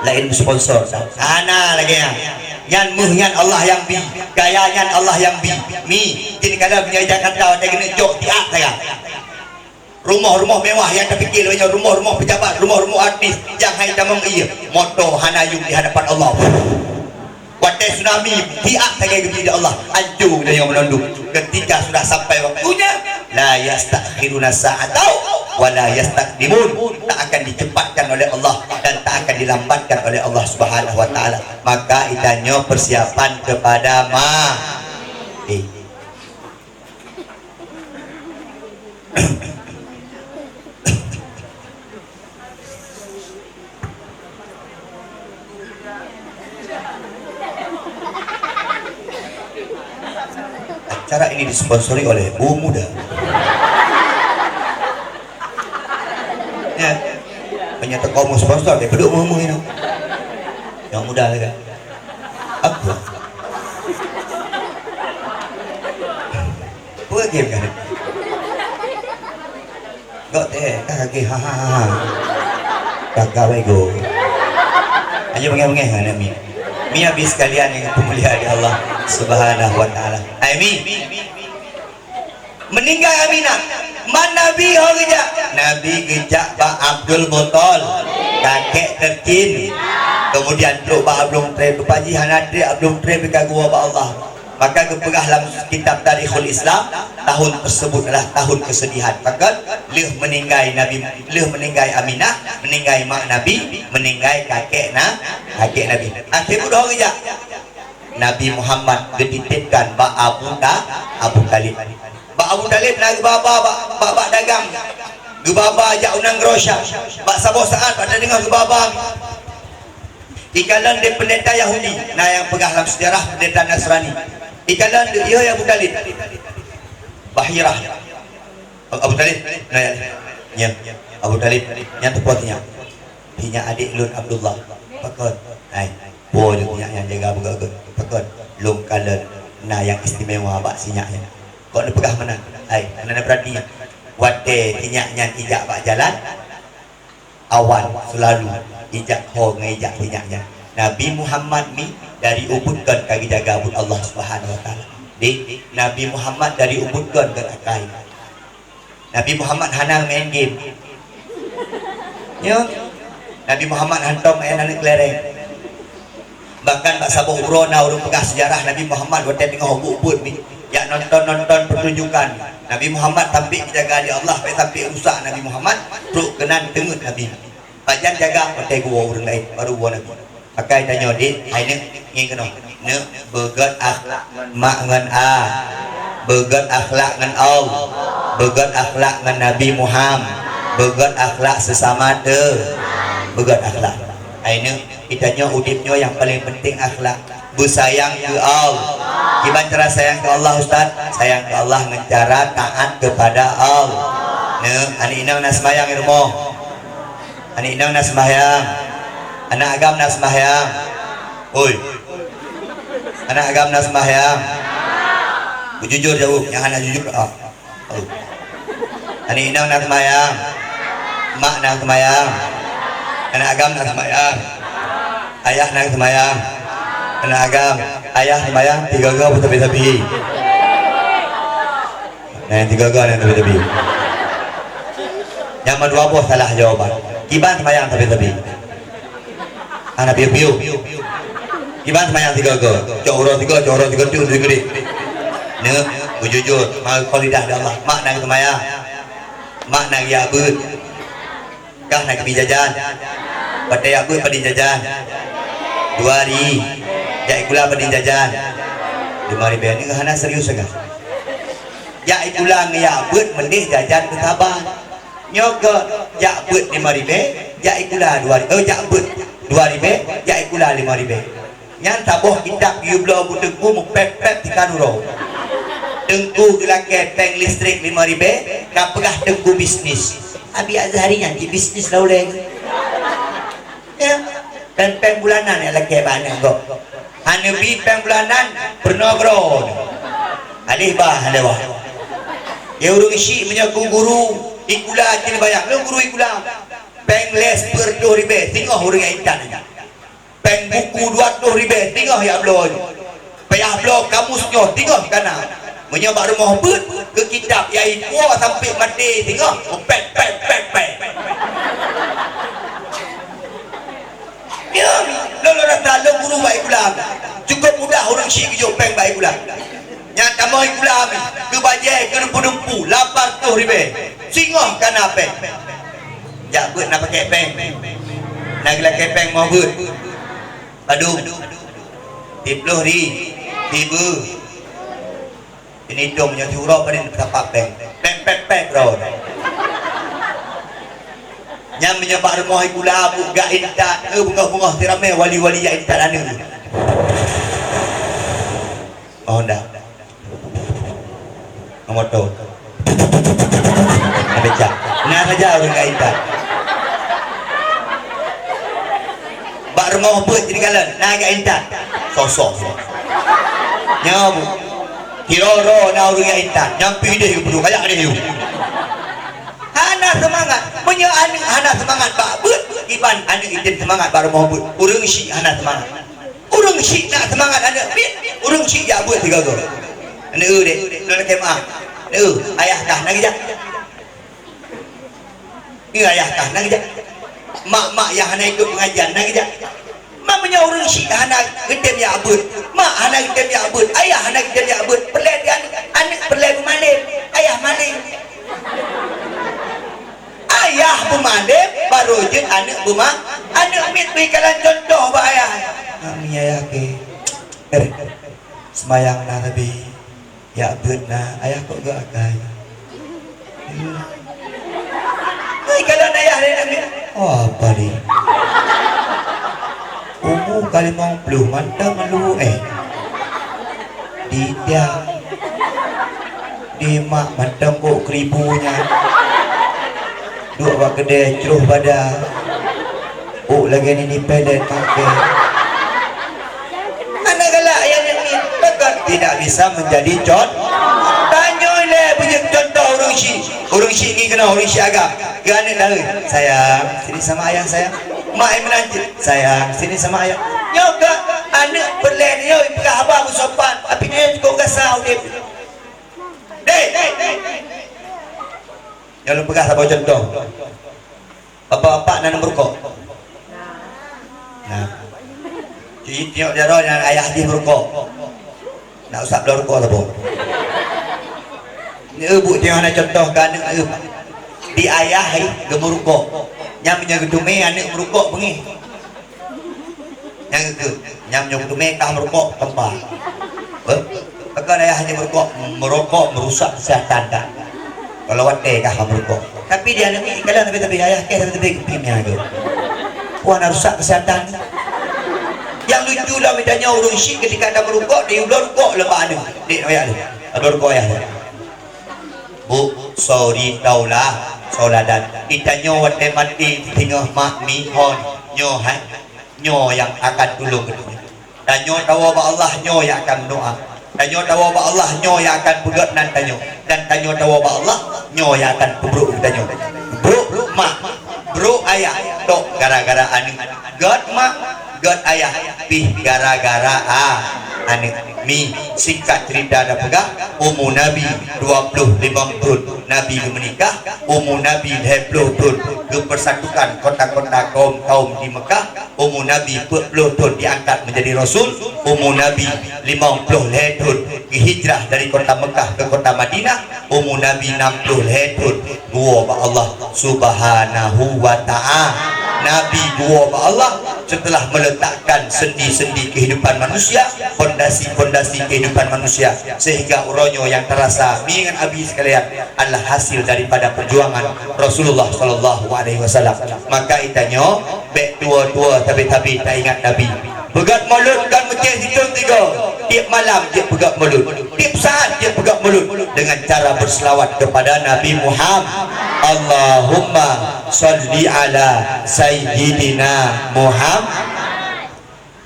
Laén sponsor, hana lagèe nyan. Nyan méuh nyan Allah nyang bi, kaya nyan Allah nyang bi. Mi, jih kalau meunyoe Jakarta watèe keuneuk jok tiak sagai. Rumoh-rumoh mewah nyang tapike lagèe nyoe, rumoh-rumoh pejabat, rumoh-rumoh artis nyang hai tamong ie, moto hana yuem di hadapan Allah. Watèe tsunami, tiak sagai geubri di Allah, ancô tanyoe meunandum. Ketika sudah sampai waktunya, la yastakhiruna sa'atan wa la yastaqdimun. Tak akan dicepatkan oleh Allah dan tak akan dilambatkan oleh Allah Subhanahu wa Taala. Maka geutanyoe persiapan kepada mati. Acara ini disponsori oleh Bu Muda. Ya. Meunyoe teuka mu sponsor, dia peduk mu-mu ini. Yang muda lagi. Aku. Apa game kan? Gok teh, kah kaki, ha, ha, ha, ha. Kakak baik go. Ayo bengeh-bengeh kan, Mi. Mi habis sekalian yang pemulia di Allah Subhanahu wa Taala. Hai, Mi. Meuninggai Aminah. Man Nabi ho geujak? Nabi geujak bak Abdul Muthalib, kakek tercin. Kemudian trok bak Abdul Muthalib, rupa jih hana trép Abdul Muthalib ka geuwoe bak Allah. Maka geupeugah lam kitab Tarikhul Islam, tahun tersebut adalah tahun kesedihan. Pakon? Lheueh meuninggai Nabi, lheueh meuninggai Aminah, meuninggai mak Nabi, meuninggai kakek na, kakek Nabi. Akhé budoh geujak. Nabi Muhammad geutitipkan bak Abu Ta-, Abu Talib. Bak Abu Talib na geubaba bak, bak, bak dagang. Geubaba jak u nanggroe Syam. Bak saboh saat bak tadeungoe geubaba. Ikalon di pendeta Yahudi, na nyang peugah lam sejarah pendeta Nasrani. Ikalon di, yo, ya Abu Talib. Bahirah. Abu Talib, na ya. Nyan. Abu Talib, nyan teupeue nyan. Sinyak adék lôn Abdullah. Pakon? Hai, po lôn sinyak nyan jaga beugét-gét. Pakon? Lôn kalon na nyang istimewa bak sinyak nyan. Kok neupeugah meunan? Hai, hana neupeurati nyan. Watèe sinyak nyan ijak bak jalan, awan seulalu ijak ho ngon ijak sinyak nyan. Nabi Muhammad ni dari ubit kon ka geujaga buet Allah Subhanahu wa Taala. Di Nabi Muhammad dari ubit kon ka akai. Nabi Muhammad hana main game. Nyo, Nabi Muhammad hantom main aneuk kelereng. Bahkan bak saboh uroe na ureueng peugah sejarah Nabi Muhammad watèe teungoh ubit-ubit mi, jak nonton-nonton pertunjukan. Nabi Muhammad sampai dijaga lé Allah, sampai rusak Nabi Muhammad, trok keunan teungeut Nabi. Pajan jaga watèe geuwoe ureueng laén, baru woe Nabi. Pakai tanyoe, Dik, hai neuk, ngieng keunoe. Neuk, beugét akhlak ngon mak ngon a. Beugét akhlak ngon Allah. Beugét akhlak ngon Nabi Muhammad. Beugét akhlak sesama te. Beugét akhlak. Hai neuk, geutanyoe udép nyoe nyang paleng penting akhlak. Beusayang keu Allah. Kiban cara sayang keu Allah, Ustaz? Sayang keu Allah ngon cara taat kepada Allah. Neuk, aneuk inong na seumayang di rumoh. Aneuk inong na seumahyang. Aneuk agam na seumahyang. Oi. Aneuk agam na seumahyang. Beujujur jaweueb, nyang hana jujur, ah. Oh. Aneuk inong na seumahyang. Mak na seumahyang. Aneuk agam na seumahyang. Ayah na seumahyang. Aneuk agam, ayah seumahyang, tiga-tiga pun sabe-sabe. Nah, nyang tiga-tiga nyang sabe-sabe. Nyang mandua boh salah jawaban. Kiban seumayang sabe-sabe. Hana piôh-piôh. Kiban seumayang tiga-tiga. Cok uroe tiga, cok uroe tiga, tu, tu, tu. Nyo. Beujujur, mari kon lidah di Allah. Mak na geuseumayang. Mak na geujak beuet. Kah na geubri jajan. Watèe jak beuet padum jajan? Dua ri. Jak sikula padum jajan? Lima ribèe. Nyoe hana serius sangat. Jak sikula ngon jak beuet meudeh jajan keu saban. Nyoe keuh jak beuet lima ribèe, jak sikula dua ribèe, eh, jak beuet dua ribèe, jak sikula lima ribèe. Nyan saboh kitab geubloe bu teungku meupèp-pèp tika uroe. Teungku geulakèe pèng listrik lima ribèe, ka peugah teungku bisnis. Abi Azhari nyan jibisnis lom ulèe. Ya, pèng-pèng bulanan nyang lakèe bak aneuk gob. Hana bi pèng bulanan, peurunoe keudroe. Alèh bah lewat. Ya ureueng syik meunyoe keu guru sikula cit bayang, lôn guru sikula. Pèng les peuet reutôh ribèe, singoh ureueng nyang intat nyan. Pèng buku dua reutôh ribèe, singoh jak bloe nyoe. Payah bloe kamus nyoe, singoh kana. Meunyoe bak rumoh beuet, keu kitab nyang ipuwoe sampoe maté, singoh pèt, pèt, pèt, pèt. Ya, lôn, lôn rasa lôn guru bak sikula. Cukôp mudah ureueng syik geujok pèng bak sikula. Nyang tamong sikula, keu bajèe, keu dumpeue-dumpeue, lapan reutôh ribèe. Singoh kana pèng. Jak beuet na pakèk pèng. Na geulakèe pèng moh beuet. Padum? Siplôh ri-, ribu. Ini dong nyoe siuroe paling teupapèng. Pèng, pèng, pèng, bro. Nyan meunyoe bak rumoh sikula, bu jak intat, eh, beungoh-beungoh siramè wali-wali jak intat aneuk. Oh, ndak. Ngon moto. Ngon becak. Na saja ureueng ka intat. Bak rumoh beuet jih kalon, na ka intat. Sosok. Nyoe bu. Sidroe-droe na ureueng ka intat. Nyang pih deh geupeudong, kayak deh yue. Hana seumangat. Meunyoe aneuk hana seumangat bak beuet, kiban aneuk item seumangat bak rumoh beuet. Ureueng syik hana seumangat. Ureueng syik na seumangat aneuk miet, ureueng syik jak beuet sigoe-goe. Aneuk eu deh, lôn lakèe meu'ah. Aneuk eu, ayah kah na geujak? Eu, ayah kah na geujak? Mak-mak nyang hana ikot pengajian na geujak? Mak, meunyoe ureueng syik hana geutem jak beuet, mak hana geutem jak beuet, ayah hana geutem jak beuet, peureulèe di aneuk, aneuk peureulèe beumalém, ayah malém. Ayah beumalém, barô jeuet aneuk beuma-, aneuk miet bri kalon cuntoh bak ayah. Mak, mi ayah kèe. Eh, seumayang na sabe. Jak beuet na, ayah kok geuakai. Hai, kalon ayah lé aneuk. Oh, apa ni? Umu ka limong ploh mantong malu, eh. Di tiang. Di mak mantong kok keribu nyan. Duek bak keudè cruh badan. Ôk lagèe nini pelet maké. Hana galak ayah nyan ngieng, pakon tidak bisa menjadi con-, tanyoe lé beujeuet cuntoh ureueng syik. Ureueng syik ngieng keunoe, ureueng syik agam. Keu aneuk laén, "Sayang, sini sama ayah, sayang." Mak ai meunan cit, "Sayang, sini sama ayah." Nyoe ka aneuk peureulèe nyoe peugah haba beusopan, tapi nyoe cukôp gasa udép. Deh. Nyoe lôn peugah saboh cuntoh. Bapak-bapak na neumeureukok? Nah. Ci tiok jaroe nyan ayah jih meureukok. Nak usap bloe reukok saboh. Ni eu bu tiok hana cuntoh keu aneuk eu. Di ayah ai geumeureukok. Nyan meunyoe geuteumé aneuk meureukok beungéh. Nyang geukheun, nyang nyoe teumé ka meurokok teumpat. Beuh, pakon ayah nyoe meurokok? Meurokok merusak kesehatan dak. Kalau watèe kah meurokok. Tapi di aneuk miet, kalau tapi-tapi ayah kèe tapi-tapi keupiep nyan tu. Wah, na rusak kesehatan. Nyang lucu lom, geutanyoe ureueng syik ketika na meurokok, di ulo rokok lom bak aneuk. Dek ayah tu. Ada rokok ayah tu. Bu, sorry taulah, saudara. Geutanyoe watèe maté, singoh mak mi hon. Nyoe hai. Nyoe nyang akan tulông geutanyoe. Tanyoe tawoe bak Allah, nyoe nyang akan meudoa. Tanyoe tawoe bak Allah, nyoe nyang akan peugöt nan tanyoe. Dan tanyoe tawoe bak Allah, nyoe nyang akan peubrôk geutanyoe. Brôk mak, brôk ayah, tok gara-gara aneuk. Göt mak, göt ayah, pih gara-gara a-, Aneuk mi, singkat cerita dan peugah, umu Nabi dua ploh limong thon Nabi geumeunikah, umu Nabi lhèe ploh thon geupeusatukan kota-kota kaum-kaum di Mekah, umu Nabi peuet ploh thon diangkat menjadi rasul, umu Nabi limong ploh lhèe thon geuhijrah dari kota Mekah ke kota Madinah, umu Nabi enam ploh lhèe thon geuwoe bak Allah Subhanahu wa Ta'ala. Nabi geuwoe bak Allah setelah meletakkan sendi-sendi kehidupan manusia, pondasi-pondasi kehidupan manusia, sehingga uroe nyoe nyang terasa, mi ngon abi sekalian, adalah hasil daripada perjuangan Rasulullah sallallahu alaihi wasallam. Maka geutanyoe bèk tuwo-tuwo sabe-sabe taingat Nabi. Peugöt mulod kon meucéh sithôn sigoe, tiep malam jeuet peugöt mulod, tiep saat jeuet peugöt mulod dengan cara berselawat kepada Nabi Muhammad. Allahumma shalli ala sayyidina Muhammad.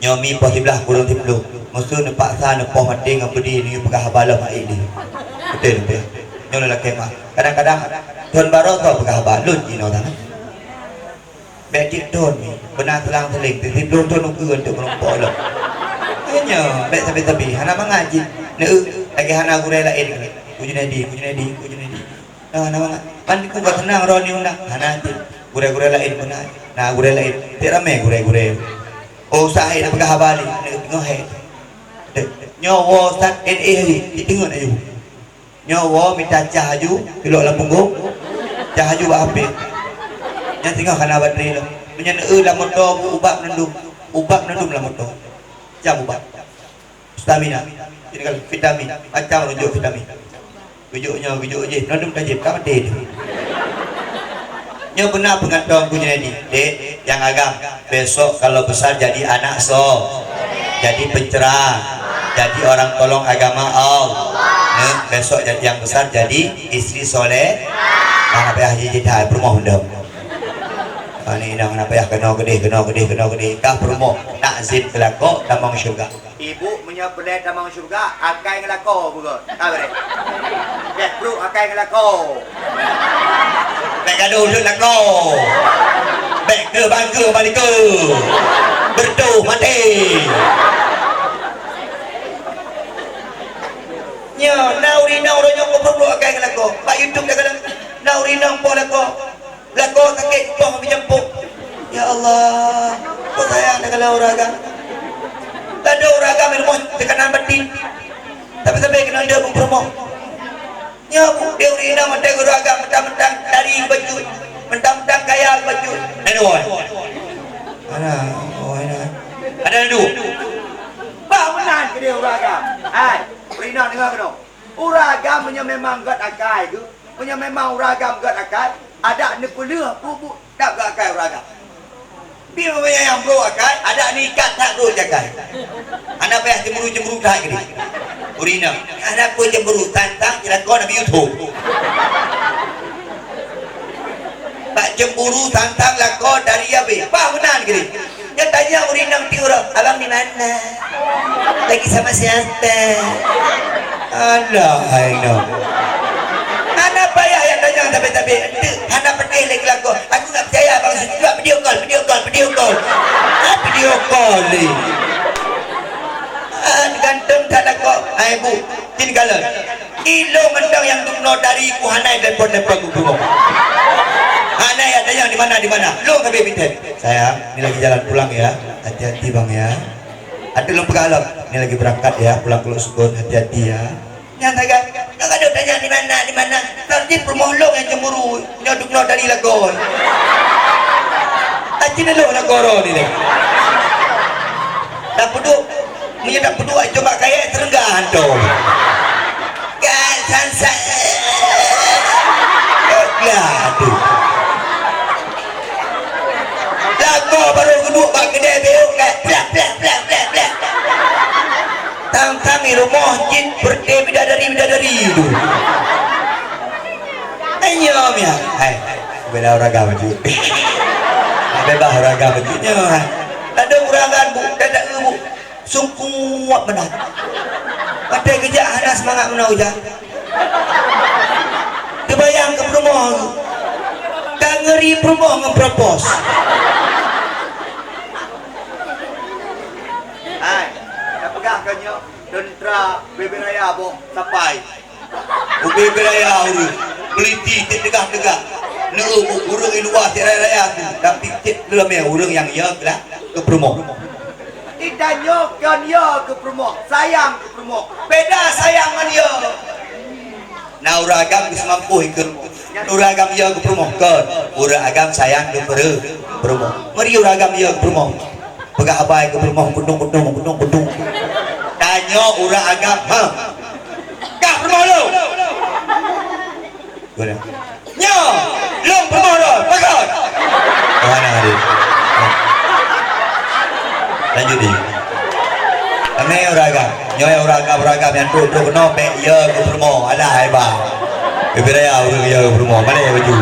Nyoe mi poh siblaih kureueng siploh. Meuseu neupaksa neupoh maté ngon peudeh neuyue peugah haba lom aék lé. Beutôi, beutôi. Nyoe lôn lakèe meu'ah. Kadang-kadang thôn baroe soe peugah haba, lôn jinoe tanyoe. Bèk cit thôn mi, beuna selang-seling, siploh thôn ukeue untuk meurumpok lom. Nyoe, bèk sabe-sabe, hana mangat jih. Neu, lagèe hana gurèe laén. Ku Junaidi, ku Junaidi, ku Junaidi. Nah, hana mangat. Pan ku ka seunang droeneuh undang. Hana cit. Gurèe-gurèe laén beuna. Nah, gurèe laén. Cit ramè gurèe-gurèe. Oh, usah hai na peugah haba lé. Neu teungoh hai. Dek, nyoe woe Ustaz N A laju. Cit teungeut laju. Nyoe woe mita cah laju, pilok lam punggong. Cah laju bak H P. Nyan singoh kana baterai lom. Meunyoe neu lam moto bu ubak meundum. Ubak meundum lam moto. Cam ubak. Stamina. Jadi kalau vitamin, macam rujuk vitamin. Rujuk nyoe, rujuk jih, meundum tajép, ka maté tu. Nyoe beuna peugantong ku Junaidi. Dek, nyang agam, besok kalau besar jadi anak so, jadi pencerah, jadi orang tolong agama Allah. Nyoe, besok jadi yang besar jadi istri soleh. Hana payah jijit hai peurumoh undang. Ani inong hana payah keunoe keudeh, keunoe keudeh, keunoe keudeh. Ka peurumoh takzim keu lakoe tamong syeuruga. Ibu meunyoe peureulèe tamong syeuruga, akai ngon lakoe beugöt. Ka beureh. Bèk pruet akai ngon lakoe. Bèk gadoh lôn lakoe. Bèk keu bangke bak likot. Beureutoh maté. Nyoe, na ureueng inong uroe nyoe keupeue pruet akai ngon lakoe. Bak YouTube takalon, na ureueng inong poh lakoe. Lakoe sakét, poh meujampok. Ya Allah, peue sayang takalon ureueng agam. Ladôm ureueng agam di rumoh teukanan batin. Tapi sabe keunan deuh beupurumoh. Nyoe bu, deuh ureueng inong watèe ureueng agam mentang-mentang dari bacut, mentang-mentang kaya bacut. Ada, oh, ada. Ada dua. Bah meunan keu deuh ureueng agam. Hai, ureueng inong deungö keunoe. Ureueng agam meunyoe memang gèt akai geuh, meunyoe memang ureueng agam gèt akai, adak neupeuleueh pruet bu-, dak gèt akai ureueng agam. Pi meunyoe nyang brôk akai, adak neuikat that brôk jih akai. Hana payah cemburu-cemburu that keudeh. Ureueng inong, hana peue cemburu, tantang cilaka Nabi Yusuf. Bak cemburu tantang lakoe dari abéh. Bah meunan keudeh. Nyan tanyong ureueng inong tiep uroe, "Abang di mana? Lagi sama siapa?" Alah, hai noh. Hana payah nyang tanyong sabé-sabé. Enteuk, hana peudeh lé keu lakoe. Aku nggak percaya abang Yusuf. Cuba video call, video call, video call. Ah, video call lé. Ah, ganteng that lakoe. Hai bu, tin kalon. Ilôn mantong nyang dubnoe dari ku hana telepon-telepon ku bumoe. Hana ya tanyong di mana, di mana. Lôn ka bit telepon. Sayang, ni lagi jalan pulang ya. Hati-hati bang ya. Adak lôn peugah lom, ni lagi berangkat ya, pulang ke Lhoksukon, hati-hati ya. Nyan sagai, ka gadôh tanyong di mana, di mana. Tapi peurumoh lôn nyang cemburu, nyoe dubnoe dari lagoe. Aci lôn lagoe ni deh. Dak peuduek, meunyoe dak peuduek coba kayèe seureuga hantom. Kan sansa. Lah tu. Lagoe barô geuduek bak keudè beuh, kan. Plak, plak, plak, plak, plak. Tang-tang di rumoh jin peureute bidadari-bidadari tu. Ayo, Mia. Hai, bela uragam tu. Bebas uragam tu. Nyo, hai. Ladôm uragam, Bu. Dadak, Bu. Sungkuat meunan. Watèe geujak hana seumangat meunan ujang. Teubayang keu peurumoh. Ka ngeuri peurumoh ngon propose. Hai, tapeugah Ka nyoe teuntra bubé raya boh sapai. Bubé raya ureuëng, peuliti cit teugah-teugah. Neu ureuëng i luwa cit raya-raya tu, tapi cit leumé ureuëng nyang yö lah keu peurumoh. Di tanyoe kon yö keu peurumoh, sayang keu peurumoh. Beda sayang ngon yö. Na ureuëng agam geuseumampôh ikeu. Ureuëng agam yö keu peurumoh kon. Ureuëng agam sayang keu peureu-, peurumoh. Meuri ureuëng agam yö keu peurumoh. Peugah abai keu peurumoh, kudung, kudung, kudung, kudung. Tanyoe ureuëng agam, ha. Kah peurumoh lôn. Guna. Nyoe, lôn peurumoh lôn, pakon. Oh, hana hari. Ha. Lanjut di. Ramé ureuëng agam. Nyoe ureuëng agam, ureuëng agam nyang trok-trok keunoe, bék yö keu peurumoh. Alah, hai bah. Bubé raya ureuëng yö keu peurumoh. Malée baju.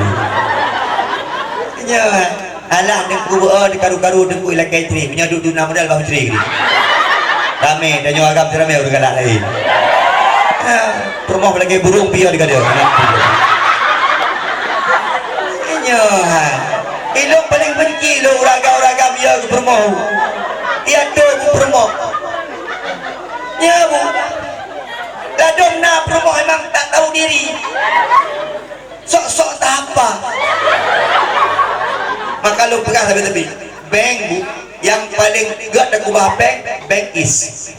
Nyoe. Alah, teungku beu-, oh, dikaru-karu teungku ilakée istri. Meunyoe duek-duek na modal bah istri. Ramé, tanyoe agam ramé ureuëng galak laén. Ha, peurumoh lagée burung piôh digadoh. Anak piôh. Nyoe, ha. Ilong paling benci lôn ureuëng agam-ureuëng agam yö keu peurumoh. Yö tu bu peurumoh. Nyoe bu. Ladôm na peurumoh memang tak tahu diri. Sok-sok tahapa. Maka lôn peugah sabe-sabe, bank bu, nyang paleng gét takubah bank, bank is.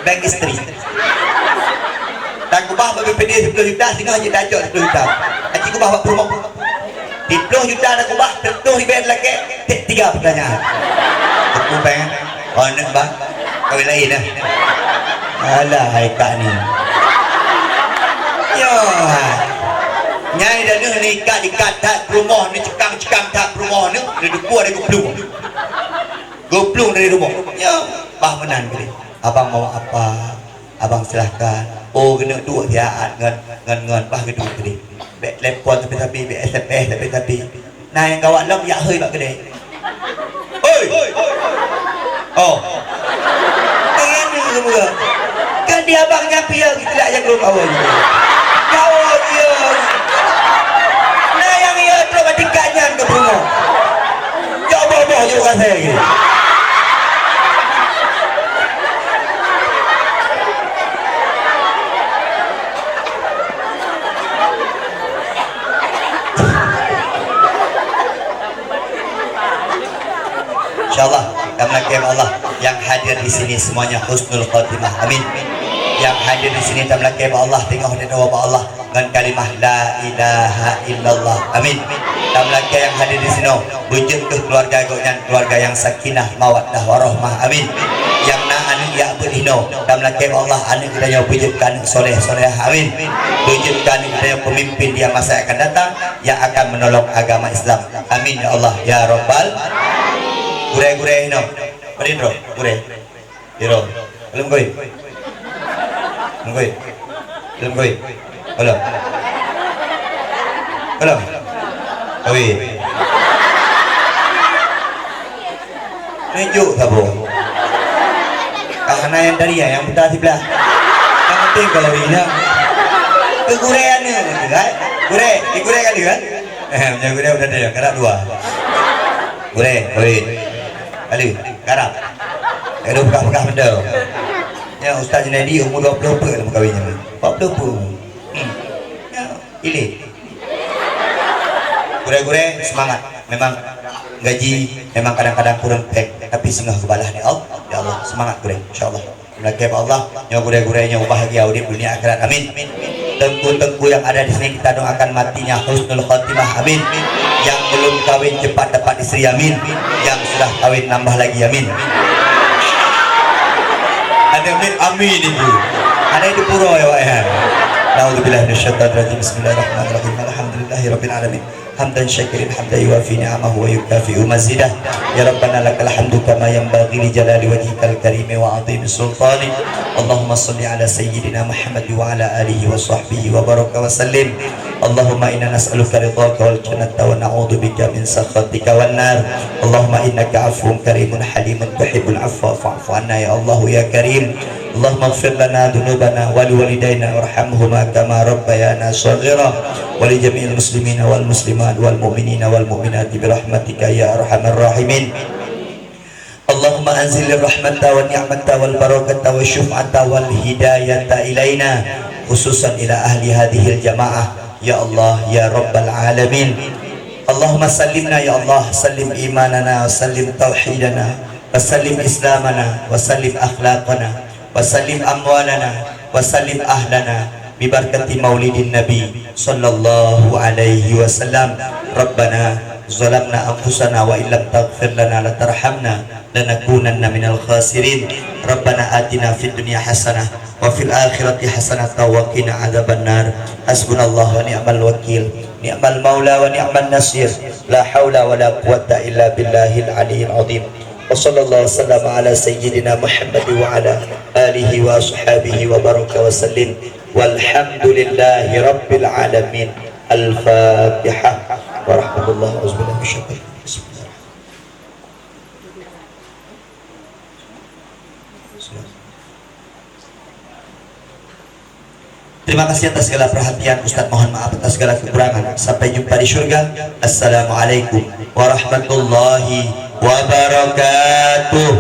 Bank istri. Takubah bak B P D sepuluh juta, singoh jeuet tajok sepuluh juta. Aci kubah bak peurumoh. Siplôh juta takubah, siplôh ribèe lakèe, tiga pertanyaan. Teungku bank. Oh, aneuk bah, kawin laén dah. Alah, hai kak ni. Yo, hai. Nyai dah neuh ni ikat-ikat that peurumoh, ni cekang-cekang that peurumoh ni, ni dukua dari geuplueng. Geuplueng dari rumoh. Yo, bah meunan keudeh. Abang mau apa? Abang silahkan. Oh, keuneuk duek siat ngon, ngon, ngon. Bah geuduek keudeh. Bèk telepon tapi-tapi, bèk S M S tapi-tapi. Nah, nyang gawat lom, jak hôi bak keudè. Hôi! Oh. Tangan ni ke muka? Kan di abang nyan piang, kita nak jaga kawan. Kawan dia. Nah, nyang ia trok bak tingkat nyan keu peurumoh. Cok boh-boh jok kasai lagi. Insyaallah, tameulakèe bak Allah, nyang hadir di sini semuanya husnul khatimah. Amin. Nyang hadir di sini tameulakèe bak Allah, teungoh neuwoe bak Allah ngon kalimah la ilaha illallah. Amin. Tameulakèe nyang hadir di sinoe, beujeuet keu keuluwarga gobnyan keuluwarga nyang sakinah, mawaddah, warahmah. Amin. Nyang na aneuk jak beuet inoe, tameulakèe bak Allah, aneuk geutanyoe beujeuet keu aneuk soleh, solehah. Amin. Beujeuet keu aneuk geutanyoe peumimpin di masa nyang akan datang, nyang akan meunolong agama Islam. Amin, ya Allah, ya Rabbal. Gurèe-gurèe inoe. Padum droe, gurèe. Inoe. Belum kawin? Belum kawin? Belum kawin? Belum? Belum? Kawin. Nunjuk saboh. Ah, hana nyang tadi, nyang buta siblah. Nyang penting kalau ingat. Keu gurèe aneuk, kan? Gurèe, eh, gurèe kali, kan? Eh, nyang gurèe udah ada, karap dua. Gurèe, kawin. Kali, karap. Aduh, peugah-peugah benda. Ya, Ustaz Junaidi umur dua puluh empat dalam kawin nyan. Empat puluh empat. Hmm. Ya. Ilée. Gurèe-gurèe, seumangat. Memang gaji memang kadang-kadang kurang pèng, tapi singoh geubalah lé Allah. Ya Allah, seumangat gurèe, insyaallah. Meulakèe bak Allah, nyoe gurèe-gurèe nyoe bahagia udép dunia akhirat. Amin. Teungku-teungku nyang ada di sini, kita doakan matinya husnul khatimah. Amin. Nyang belum kawin cepat dapat istri. Amin. Nyang sudah kawin nambah lagi. Amin. Ada amin, amin itu. Ada itu pura ya, Wak, ya. Naudzubillah minasyaitonir rajim. Bismillahirrahmanirrahim. Alhamdulillahirabbil alamin. Hamdan syakirin hamdan yuwafi ni'amahu wa yukafi'u mazidah. Ya Rabbana lakal hamdu kama yanbaghi li jalali wajhikal karimi wa 'azimi sultanik. Allahumma shalli 'ala sayyidina Muhammad wa 'ala alihi wa sahbihi wa baraka wa sallim. Allahumma inna nas'aluka ridhaka wal jannata wa na'udzubika min sakhatika wan nar. Allahumma innaka 'afuwun karimun halimun tuhibbul 'afwa fa'fu 'anna ya Allahu ya Karim. Allahumma ighfir lana dzunubana wa liwalidaina warhamhuma kama rabbayana shaghira wa li jami'il muslimina wal muslimat wal mu'minina wal mu'minati bi rahmatika ya arhamar rahimin. Allahumma Anzil rahmata wa ni'mata wal barakata wa syuf'ata wal hidayata ilaina, khususan ila ahli hadhil jamaah, ya Allah, ya Rabbal Alamin. Allahumma sallimna, ya Allah, sallim imanana, wa sallim tauhidana, wa sallim islamana, wa sallim akhlaqana, wa sallim amwalana, wa sallim ahlana, bi barakati maulidin Nabi sallallahu alaihi wasallam. Rabbana zalamna anfusana wa illam taghfir lana wa tarhamna lanakunanna minal khasirin. Rabbana atina fid dunya hasanah wa fil akhirati hasanah wa qina adzabannar. Hasbunallah wa ni'mal wakil, ni'mal maula wa ni'man nasir. La haula wa la quwwata illa billahil aliyyil azim. Wa sallallahu wasallam ala sayyidina Muhammad wa ala alihi wa ashabihi wa baraka wa sallim. Walhamdulillahi rabbil alamin. Al-Fatihah. Wa rahmatullah. Auzubillahi minasyaitanir rajim. Bismillah. Terima kasih atas segala perhatian. Ustaz mohon maaf atas segala kekurangan. Sampai jumpa di syurga. Assalamualaikum warahmatullahi wabarakatuh.